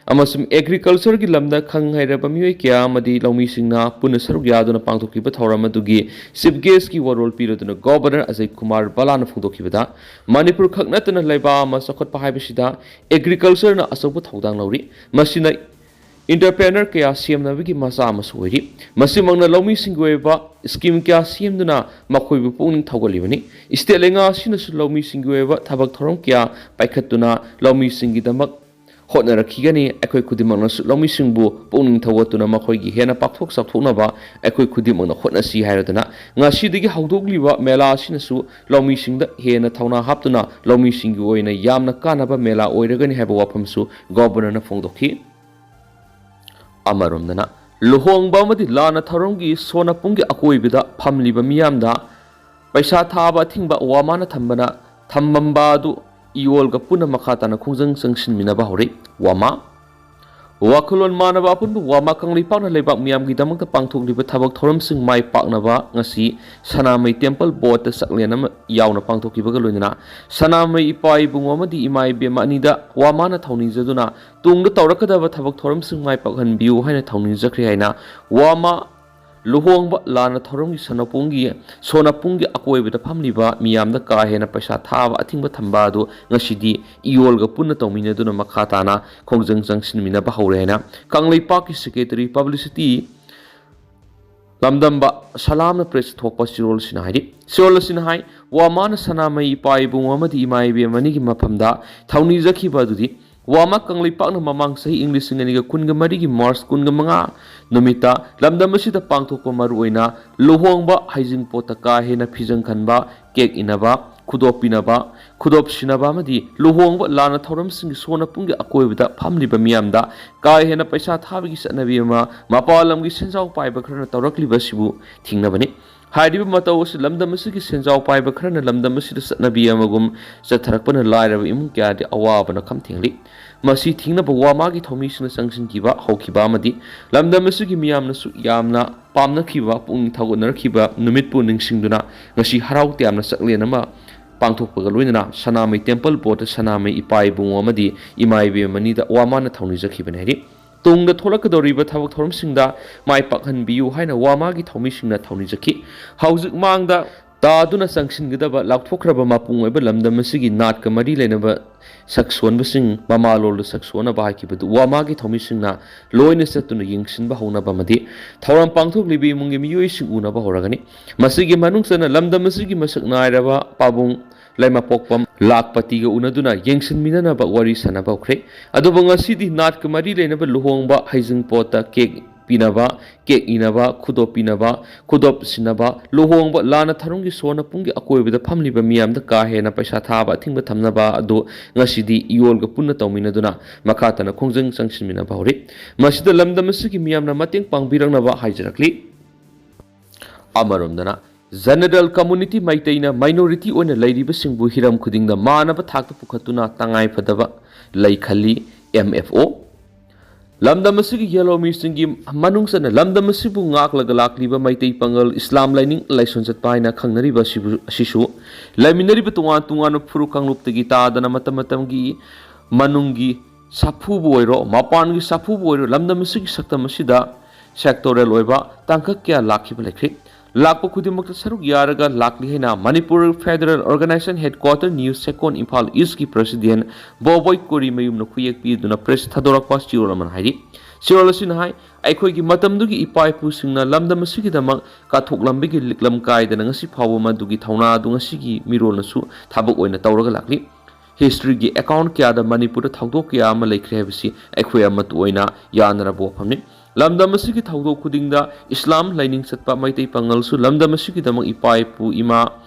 ꯑꯃꯁꯨꯡ Agricultureꯒꯤ ꯂꯝꯗ ꯈꯪ ꯍꯩꯔꯕ ꯃꯤꯑꯣꯏ ꯀꯌꯥ ꯑꯃꯗꯤ ꯂꯧꯃꯤꯁꯤꯡꯅ ꯄꯨꯟꯅ ꯁꯔꯨꯛ ꯌꯥꯗꯨꯅ ꯄꯥꯡꯊꯣꯛꯈꯤꯕ ꯊꯧꯔꯝ ꯑꯗꯨꯒꯤ Chief Guestꯀꯤ ꯋꯥꯔꯣꯜ ꯄꯤꯔꯗꯨꯅ Governor ꯑꯖꯌ ꯀꯨꯃꯥꯔ ꯚꯜꯂꯥꯅ ꯐꯣꯡꯗꯣꯛꯈꯤꯕꯗ, ꯃꯅꯤꯄꯨꯔ ꯈꯛ ꯅꯠꯇꯅ ꯂꯩꯕꯥꯛ ꯑꯃ ꯆꯥꯎꯈꯠꯄ ꯍꯥꯏꯕꯁꯤꯗ Agricultureꯅ ꯑꯆꯧꯕ ꯊꯧꯗꯥꯡ ꯂꯧꯔꯤ꯫ ꯃꯁꯤꯅ entrepreneur ꯀꯌꯥ ꯁꯦꯝꯅꯕꯒꯤ ꯃꯆꯥꯛ ꯑꯃꯁꯨ ꯑꯣꯏꯔꯤ꯫ ꯃꯁꯤꯃꯛꯅ ꯂꯧꯃꯤꯁꯤꯡꯒꯤ ꯑꯣꯏꯕ scheme ꯀꯌꯥ ꯁꯦꯝꯗꯨꯅ ꯃꯈꯣꯏꯕꯨ ꯄꯨꯛꯅꯤꯡ ꯊꯧꯒꯠꯂꯤꯕꯅꯤ꯫ State ꯂꯩꯉꯥꯛ ꯑꯁꯤꯅꯁꯨ ꯂꯧꯃꯤꯁꯤꯡꯒꯤ ꯑꯣꯏꯕ ꯊꯕꯛ ꯊꯧꯔꯝ ꯀꯌꯥ ꯄꯥꯏꯈꯠꯇꯨꯅ ꯂꯧꯃꯤꯁꯤꯡꯒꯤꯗꯃꯛ ꯍꯣꯠꯅꯔꯛꯈꯤꯒꯅꯤ꯫ ꯑꯩꯈꯣꯏ ꯈꯨꯗꯤꯡꯃꯛꯅꯁꯨ ꯂꯧꯃꯤꯁꯤꯡꯕꯨ ꯄꯨꯛꯅꯤꯡ ꯊꯧꯒꯠꯇꯨꯅ ꯃꯈꯣꯏꯒꯤ ꯍꯦꯟꯅ ꯄꯥꯛꯊꯣꯛ ꯆꯥꯎꯊꯣꯛꯅꯕ ꯑꯩꯈꯣꯏ ꯈꯨꯗꯤꯡꯃꯛꯅ ꯍꯣꯠꯅꯁꯤ ꯍꯥꯏꯔꯗꯨꯅ ꯉꯁꯤꯗꯒꯤ ꯍꯧꯗꯣꯛꯂꯤꯕ ꯃꯦꯂꯥ ꯑꯁꯤꯅꯁꯨ ꯂꯧꯃꯤꯁꯤꯡꯗ ꯍꯦꯟꯅ ꯊꯧꯅꯥ ꯍꯥꯞꯇꯨꯅ ꯂꯧꯃꯤꯁꯤꯡꯒꯤ ꯑꯣꯏꯅ ꯌꯥꯝꯅ ꯀꯥꯟꯅꯕ ꯃꯦꯂꯥ ꯑꯣꯏꯔꯒꯅꯤ ꯍꯥꯏꯕ ꯋꯥꯐꯝꯁꯨ ꯒꯣꯕꯔꯅꯔꯅ ꯐꯣꯡꯗꯣꯛꯈꯤ꯫ ꯑꯃꯔꯣꯝꯗꯅ, ꯂꯨꯍꯣꯡꯕ ꯑꯃꯗꯤ ꯂꯥꯟꯅ ꯊꯧꯔꯝꯒꯤ ꯁꯣꯅꯄꯨꯡꯒꯤ ꯑꯀꯣꯏꯕꯗ ꯐꯝꯂꯤꯕ ꯃꯤꯌꯥꯝꯗ ꯄꯩꯁꯥ ꯊꯥꯕ ꯑꯊꯤꯡꯕ ꯋꯥꯃꯥꯅ ꯊꯝꯕꯅ ꯊꯝꯕꯝꯕ ꯑꯗꯨ ꯏꯌꯣꯜꯒ ꯄꯨꯟꯅ ꯃꯈꯥ ꯇꯥꯅ ꯈꯣꯡꯖꯪ ꯆꯪꯁꯤꯟꯃꯤꯟꯅꯕ ꯍꯧꯔꯦ꯫ ꯋꯥꯃꯥ ꯋꯥꯈꯜꯂꯣꯟ ꯃꯥꯟꯅꯕ ꯑꯄꯨꯟꯕ ꯋꯥꯃꯥ ꯀꯪꯂꯩꯄꯥꯛꯅ ꯂꯩꯕꯥꯛ ꯃꯤꯌꯥꯝꯒꯤꯗꯃꯛꯇ ꯄꯥꯡꯊꯣꯛꯂꯤꯕ ꯊꯕꯛ ꯊꯧꯔꯝꯁꯤꯡ ꯃꯥꯏ ꯄꯥꯛꯅꯕ ꯉꯁꯤ ꯁꯅꯥꯃꯩ ꯇꯦꯝꯄꯜ ꯕꯣꯔꯗꯇ ꯆꯥꯛꯂꯦꯟ ꯑꯃ ꯌꯥꯎꯅ ꯄꯥꯡꯊꯣꯛꯈꯤꯕꯒ ꯂꯣꯏꯅꯅ ꯁꯅꯥꯃꯩ ꯏꯄꯥ ꯏꯕꯨꯡꯉꯣ ꯑꯃꯗꯤ ꯏꯃꯥ ꯏꯕꯦꯝ ꯑꯅꯤꯗ ꯋꯥꯃꯥꯅ ꯊꯧꯅꯤꯖꯗꯨꯅ ꯇꯨꯡꯗ ꯇꯧꯔꯛꯀꯗꯕ ꯊꯕꯛ ꯊꯧꯔꯝꯁꯤꯡ ꯃꯥꯏ ꯄꯥꯛꯍꯟꯕꯤꯌꯨ ꯍꯥꯏꯅ ꯊꯧꯅꯤꯖꯈ꯭ꯔꯦ ꯍꯥꯏꯅ ꯋꯥꯃꯥ ꯂꯨꯍꯣꯡꯕ ꯂꯥꯟꯅ ꯊꯧꯔꯝꯒꯤ ꯁꯣꯅꯄꯨꯡꯒꯤ ꯁꯣꯅꯄꯨꯡꯒꯤ ꯑꯀꯣꯏꯕꯗ ꯐꯝꯂꯤꯕ ꯃꯤꯌꯥꯝꯗ ꯀꯥ ꯍꯦꯟꯅ ꯄꯩꯁꯥ ꯊꯥꯕ ꯑꯊꯤꯡꯕ ꯊꯝꯕ ꯑꯗꯨ ꯉꯁꯤꯗꯤ ꯏꯌꯣꯜꯒ ꯄꯨꯟꯅ ꯇꯧꯃꯤꯟꯅꯗꯨꯅ ꯃꯈꯥ ꯇꯥꯅ ꯈꯣꯡꯖꯪ ꯆꯪꯁꯤꯟꯃꯤꯟꯅꯕ ꯍꯧꯔꯦ ꯍꯥꯏꯅ ꯀꯪꯂꯩꯄꯥꯛꯀꯤ ꯁꯦꯀ꯭ꯔꯦꯇꯔꯤ ꯄꯕ꯭ꯂꯤꯁꯤꯇꯤ ꯂꯝꯗꯝꯕ ꯁꯂꯥꯝꯅ ꯄ꯭ꯔꯦꯁ ꯊꯣꯛꯄ ꯆꯦꯔꯣꯜ ꯑꯁꯤꯅ ꯍꯥꯏꯔꯤ꯫ ꯆꯦꯔꯣꯜ ꯑꯁꯤꯅ ꯍꯥꯏ, ꯋꯥꯃꯥꯅ ꯁꯅꯥꯃꯍꯤ ꯏꯄꯥ ꯏꯕꯨꯡꯉꯣ ꯑꯃꯗꯤ ꯏꯃꯥ ꯏꯕꯦꯝ ꯑꯅꯤꯒꯤ ꯃꯐꯝꯗ ꯊꯧꯅꯤꯖꯈꯤꯕ ꯑꯗꯨꯗꯤ ꯋꯥꯃꯥ ꯀꯪꯂꯩꯄꯥꯛꯅ ꯃꯃꯥꯡ ꯆꯍꯤ ꯏꯪ ꯂꯤꯁꯤꯡ ꯑꯅꯤꯒ ꯀꯨꯟꯒ ꯃꯔꯤꯒꯤ ꯃꯥꯔꯆ ꯀꯨꯟꯒ ꯃꯉꯥ ꯅꯨꯃꯤꯠꯇ ꯂꯝꯗꯝ ꯑꯁꯤꯗ ꯄꯥꯡꯊꯣꯛꯄ ꯃꯔꯨꯑꯣꯏꯅ ꯂꯨꯍꯣꯡꯕ ꯍꯩꯖꯤꯡꯄꯣꯠꯇ ꯀꯥ ꯍꯦꯟꯅ ꯐꯤꯖꯪ ꯈꯟꯕ, ꯀꯦꯛ ꯏꯟꯅꯕ, ꯈꯨꯗꯣꯞ ꯄꯤꯅꯕ, ꯈꯨꯗꯣꯞ ꯁꯤꯟꯅꯕ ꯑꯃꯗꯤ ꯂꯨꯍꯣꯡꯕ ꯂꯥꯟꯅ ꯊꯧꯔꯝꯁꯤꯡꯒꯤ ꯁꯣꯅꯄꯨꯡꯒꯤ ꯑꯀꯣꯏꯕꯗ ꯐꯝꯂꯤꯕ ꯃꯤꯌꯥꯝꯗ ꯀꯥ ꯍꯦꯟꯅ ꯄꯩꯁꯥ ꯊꯥꯕꯒꯤ ꯆꯠꯅꯕꯤ ꯑꯃ ꯃꯄꯥꯟ ꯂꯝꯒꯤ ꯁꯦꯟꯖꯥꯎ ꯄꯥꯏꯕ ꯈꯔꯅ ꯇꯧꯔꯛꯂꯤꯕ ꯑꯁꯤꯕꯨ ꯊꯤꯡꯅꯕꯅꯤ꯫ ꯍꯥꯏꯔꯤꯕ ꯃꯇꯧ ꯑꯁꯤ ꯂꯝꯗꯝ ꯑꯁꯤꯒꯤ ꯁꯦꯟꯖꯥꯎ ꯄꯥꯏꯕ ꯈꯔꯅ ꯂꯝꯗꯝ ꯑꯁꯤꯗ ꯆꯠꯅꯕꯤ ꯑꯃꯒꯨꯝ ꯆꯠꯊꯔꯛꯄꯅ ꯂꯥꯏꯔꯕ ꯏꯃꯨꯡ ꯀꯌꯥꯗꯤ ꯑꯋꯥꯕꯅ ꯈꯝ ꯊꯦꯡꯂꯤ꯫ ꯃꯁꯤ ꯊꯤꯡꯅꯕ ꯋꯥꯃꯥꯒꯤ ꯊꯧꯃꯤꯁꯤꯡꯅ ꯆꯪꯁꯤꯟꯈꯤꯕ ꯍꯧꯈꯤꯕ ꯑꯃꯗꯤ ꯂꯝꯗꯝ ꯑꯁꯤꯒꯤ ꯃꯤꯌꯥꯝꯅꯁꯨ ꯌꯥꯝꯅ ꯄꯥꯝꯅꯈꯤꯕ, ꯄꯨꯛꯅꯤꯡ ꯊꯧꯒꯠꯅꯔꯛꯈꯤꯕ ꯅꯨꯃꯤꯠꯄꯨ ꯅꯤꯡꯁꯤꯡꯗꯨꯅ ꯉꯁꯤ ꯍꯔꯥꯎ ꯇꯌꯥꯝꯅ ꯆꯥꯛꯂꯦꯟ ꯑꯃ ꯄꯥꯡꯊꯣꯛꯄꯒ ꯂꯣꯏꯅꯅ ꯁꯅꯥꯃꯩ ꯇꯦꯝꯄꯜ ꯕꯣꯔꯗꯇ ꯁꯅꯥꯃꯩ ꯏꯄꯥ ꯏꯕꯨꯡꯉꯣ ꯑꯃꯗꯤ ꯏꯃꯥ ꯏꯕꯦꯝ ꯑꯅꯤꯗ ꯋꯥꯃꯥꯅ ꯊꯧꯅꯤꯖꯈꯤꯕꯅꯤ ꯍꯥꯏꯔꯤ꯫ ꯇꯨꯡꯗ ꯊꯣꯛꯂꯛꯀꯗꯧꯔꯤꯕ ꯊꯕꯛ ꯊꯧꯔꯝꯁꯤꯡꯗ ꯃꯥꯏ ꯄꯥꯛꯍꯟꯕꯤꯌꯨ ꯍꯥꯏꯅ ꯋꯥꯃꯥꯒꯤ ꯊꯧꯃꯤꯁꯤꯡꯅ ꯊꯧꯅꯤꯖꯈꯤ꯫ ꯍꯧꯖꯤꯛ ꯃꯥꯡꯗ ꯇꯥꯗꯨꯅ ꯆꯪꯁꯤꯟꯒꯗꯕ ꯂꯥꯎꯊꯣꯛꯈ꯭ꯔꯕ ꯃꯄꯨꯡ ꯑꯣꯏꯕ ꯂꯝꯗꯝ ꯑꯁꯤꯒꯤ ꯅꯥꯠꯀ ꯃꯔꯤ ꯂꯩꯅꯕ ꯁꯛꯁꯣꯟꯕꯁꯤꯡ ꯃꯃꯥꯂꯣꯟꯗ ꯁꯛꯁꯣꯟꯅꯕ ꯍꯥꯏꯈꯤꯕꯗꯨ ꯋꯥꯃꯥꯒꯤ ꯊꯧꯃꯤꯁꯤꯡꯅ ꯂꯣꯏꯅ ꯆꯠꯇꯨꯅ ꯌꯦꯡꯁꯤꯟꯕ ꯍꯧꯅꯕ ꯑꯃꯗꯤ ꯊꯧꯔꯝ ꯄꯥꯡꯊꯣꯛꯂꯤꯕ ꯏꯃꯨꯡꯒꯤ ꯃꯤꯑꯣꯏꯁꯤꯡ ꯎꯅꯕ ꯍꯧꯔꯒꯅꯤ꯫ ꯃꯁꯤꯒꯤ ꯃꯅꯨꯡ ꯆꯟꯅ ꯂꯝꯗꯝ ꯑꯁꯤꯒꯤ ꯃꯁꯛ ꯅꯥꯏꯔꯕ ꯄꯥꯕꯨꯡ ꯂꯩꯃꯄꯣꯛꯄꯝ ꯂꯥꯈꯄꯇꯤꯒ ꯎꯅꯗꯨꯅ ꯌꯦꯡꯁꯤꯟꯃꯤꯟꯅꯅꯕ ꯋꯥꯔꯤ ꯁꯥꯟꯅꯕ ꯍꯧꯈ꯭ꯔꯦ꯫ ꯑꯗꯨꯕꯨ ꯉꯁꯤꯗꯤ ꯅꯥꯠꯀ ꯃꯔꯤ ꯂꯩꯅꯕ ꯂꯨꯍꯣꯡꯕ, ꯍꯩꯖꯤꯡꯄꯣꯠꯇ ꯀꯦꯛ ꯄꯤꯅꯕ, ꯀꯦꯛ ꯏꯅꯕ, ꯈꯨꯗꯣꯞ ꯄꯤꯅꯕ, ꯈꯨꯗꯣꯞ ꯁꯤꯟꯅꯕ, ꯂꯨꯍꯣꯡꯕ, ꯂꯥꯟꯅ ꯊꯔꯨꯝꯒꯤ ꯁꯣꯟꯅ ꯄꯨꯡꯒꯤ ꯑꯀꯣꯏꯕꯗ ꯐꯝꯂꯤꯕ ꯃꯤꯌꯥꯝꯗ ꯀꯥ ꯍꯦꯟꯅ ꯄꯩꯁꯥ ꯊꯥꯕ ꯑꯊꯤꯡꯕ ꯊꯝꯅꯕ ꯑꯗꯨ ꯉꯁꯤꯗꯤ ꯏꯌꯣꯜꯒ ꯄꯨꯟꯅ ꯇꯧꯃꯤꯟꯅꯗꯨꯅ ꯃꯈꯥ ꯇꯥꯅ ꯈꯣꯡꯖꯪ ꯆꯪꯁꯤꯟꯃꯤꯟꯅꯕ ꯍꯧꯔꯤ꯫ ꯃꯁꯤꯗ ꯂꯝꯗꯝ ꯑꯁꯤꯒꯤ ꯃꯤꯌꯥꯝꯅ ꯃꯇꯦꯡ ꯄꯥꯡꯕꯤꯔꯛꯅꯕ ꯍꯥꯏꯖꯔꯛꯂꯤ꯫ ꯑꯃꯔꯣꯝꯗꯅ, ꯖꯦꯅꯔꯦꯜ ꯀꯝꯃꯨꯅꯤꯇꯤ ꯃꯩꯇꯩꯅ ꯃꯥꯏꯅꯣꯔꯤꯇꯤ ꯑꯣꯏꯅ ꯂꯩꯔꯤꯕꯁꯤꯡꯕꯨ ꯍꯤꯔꯝ ꯈꯨꯗꯤꯡꯗ ꯃꯥꯟꯅꯕ ꯊꯥꯛꯇ ꯄꯨꯈꯠꯇꯨꯅ ꯇꯉꯥꯏ ꯐꯗꯕ ꯂꯩ ꯈꯜꯂꯤ, ꯑꯦꯝ ꯑꯦꯐ ꯑꯣ꯫ ꯂꯝꯗꯝ ꯑꯁꯤꯒꯤ ꯌꯦꯜꯍꯧꯃꯤꯁꯤꯡꯒꯤ ꯃꯅꯨꯡ ꯆꯟꯅ ꯂꯝꯗꯝ ꯑꯁꯤꯕꯨ ꯉꯥꯛꯂꯒ ꯂꯥꯛꯂꯤꯕ ꯃꯩꯇꯩ ꯄꯥꯉꯜ, ꯏꯁꯂꯥꯝ ꯂꯥꯏꯅꯤꯡ ꯂꯥꯏꯁꯣꯟ ꯆꯠꯄ ꯍꯥꯏꯅ ꯈꯪꯅꯔꯤꯕ ꯑꯁꯤꯕꯨ, ꯑꯁꯤꯁꯨ ꯂꯩꯃꯤꯟꯅꯔꯤꯕ ꯇꯣꯉꯥꯟ ꯇꯣꯉꯥꯟꯕ ꯐꯨꯔꯨꯞ ꯀꯥꯡꯂꯨꯞꯇꯒꯤ ꯇꯥꯗꯅ ꯃꯇꯝ ꯃꯇꯝꯒꯤ ꯃꯅꯨꯡꯒꯤ ꯁꯥꯐꯨꯕꯨ ꯑꯣꯏꯔꯣ, ꯃꯄꯥꯟꯒꯤ ꯁꯥꯐꯨꯕꯨ ꯑꯣꯏꯔꯣ, ꯂꯝꯗꯝ ꯑꯁꯤꯒꯤ ꯁꯛꯇꯝ ꯑꯁꯤꯗ ꯁꯦꯛꯇꯣꯔꯦꯜ ꯑꯣꯏꯕ ꯇꯥꯡꯀꯛ ꯀꯌꯥ ꯂꯥꯛꯈꯤꯕ ꯂꯩꯈ꯭ꯔꯦ꯫ ꯂꯥꯛꯄ ꯈꯨꯗꯤꯡꯃꯛꯇ ꯁꯔꯨꯛ ꯌꯥꯔꯒ ꯂꯥꯛꯂꯤ ꯍꯥꯏꯅ Manipur federal organisation headquarter news section Imphal ꯏꯁꯀꯤ ꯄ꯭ꯔꯦꯁꯤꯗꯦꯟ ꯕꯣꯕꯣꯏ ꯀꯣꯔꯤꯃꯌꯨꯝꯅ ꯈꯨꯌꯦꯛ ꯄꯤꯗꯨꯅ ꯄ꯭ꯔꯦꯁ ꯊꯥꯗꯣꯔꯛꯄ ꯆꯦꯔꯣꯜ ꯑꯃꯅ ꯍꯥꯏꯔꯤ꯫ ꯆꯦꯔꯣꯜ ꯑꯁꯤꯅ ꯍꯥꯏ, ꯑꯩꯈꯣꯏꯒꯤ ꯃꯇꯝꯗꯨꯒꯤ ꯏꯄꯥ ꯏꯄꯨꯁꯤꯡꯅ ꯂꯝꯗꯝ ꯑꯁꯤꯒꯤꯗꯃꯛ ꯀꯠꯊꯣꯛꯂꯝꯕꯒꯤ ꯂꯤꯛꯂꯝ ꯀꯥꯏꯗꯅ ꯉꯁꯤ ꯐꯥꯎꯕ ꯃꯗꯨꯒꯤ ꯊꯧꯅꯥ ꯑꯗꯨ ꯉꯁꯤꯒꯤ ꯃꯤꯔꯣꯜꯅꯁꯨ ꯊꯕꯛ ꯑꯣꯏꯅ ꯇꯧꯔꯒ ꯂꯥꯛꯂꯤ꯫ ꯍꯤꯁꯇ꯭ꯔꯤꯒꯤ ꯑꯦꯀꯥꯎꯟ ꯀꯌꯥꯗ ꯃꯅꯤꯄꯨꯔꯗ ꯊꯧꯗꯣꯛ ꯀꯌꯥ ꯑꯃ ꯂꯩꯈ꯭ꯔꯦ ꯍꯥꯏꯕꯁꯤ ꯑꯩꯈꯣꯏ ꯑꯃꯠꯇ ꯑꯣꯏꯅ ꯌꯥꯅꯔꯕ ꯋꯥꯐꯝꯅꯤ꯫ ꯂꯝꯗꯝ ꯑꯁꯤꯒꯤ ꯊꯧꯗꯣꯛ ꯈꯨꯗꯤꯡꯗ ꯏꯁꯂꯥꯝ ꯂꯥꯏꯅꯤꯡ ꯆꯠꯄ ꯃꯩꯇꯩ ꯄꯥꯉꯜꯁꯨ ꯂꯝꯗꯝ ꯑꯁꯤꯒꯤꯗꯃꯛ ꯏꯄꯥ ꯏꯄꯨ, ꯏꯃꯥ,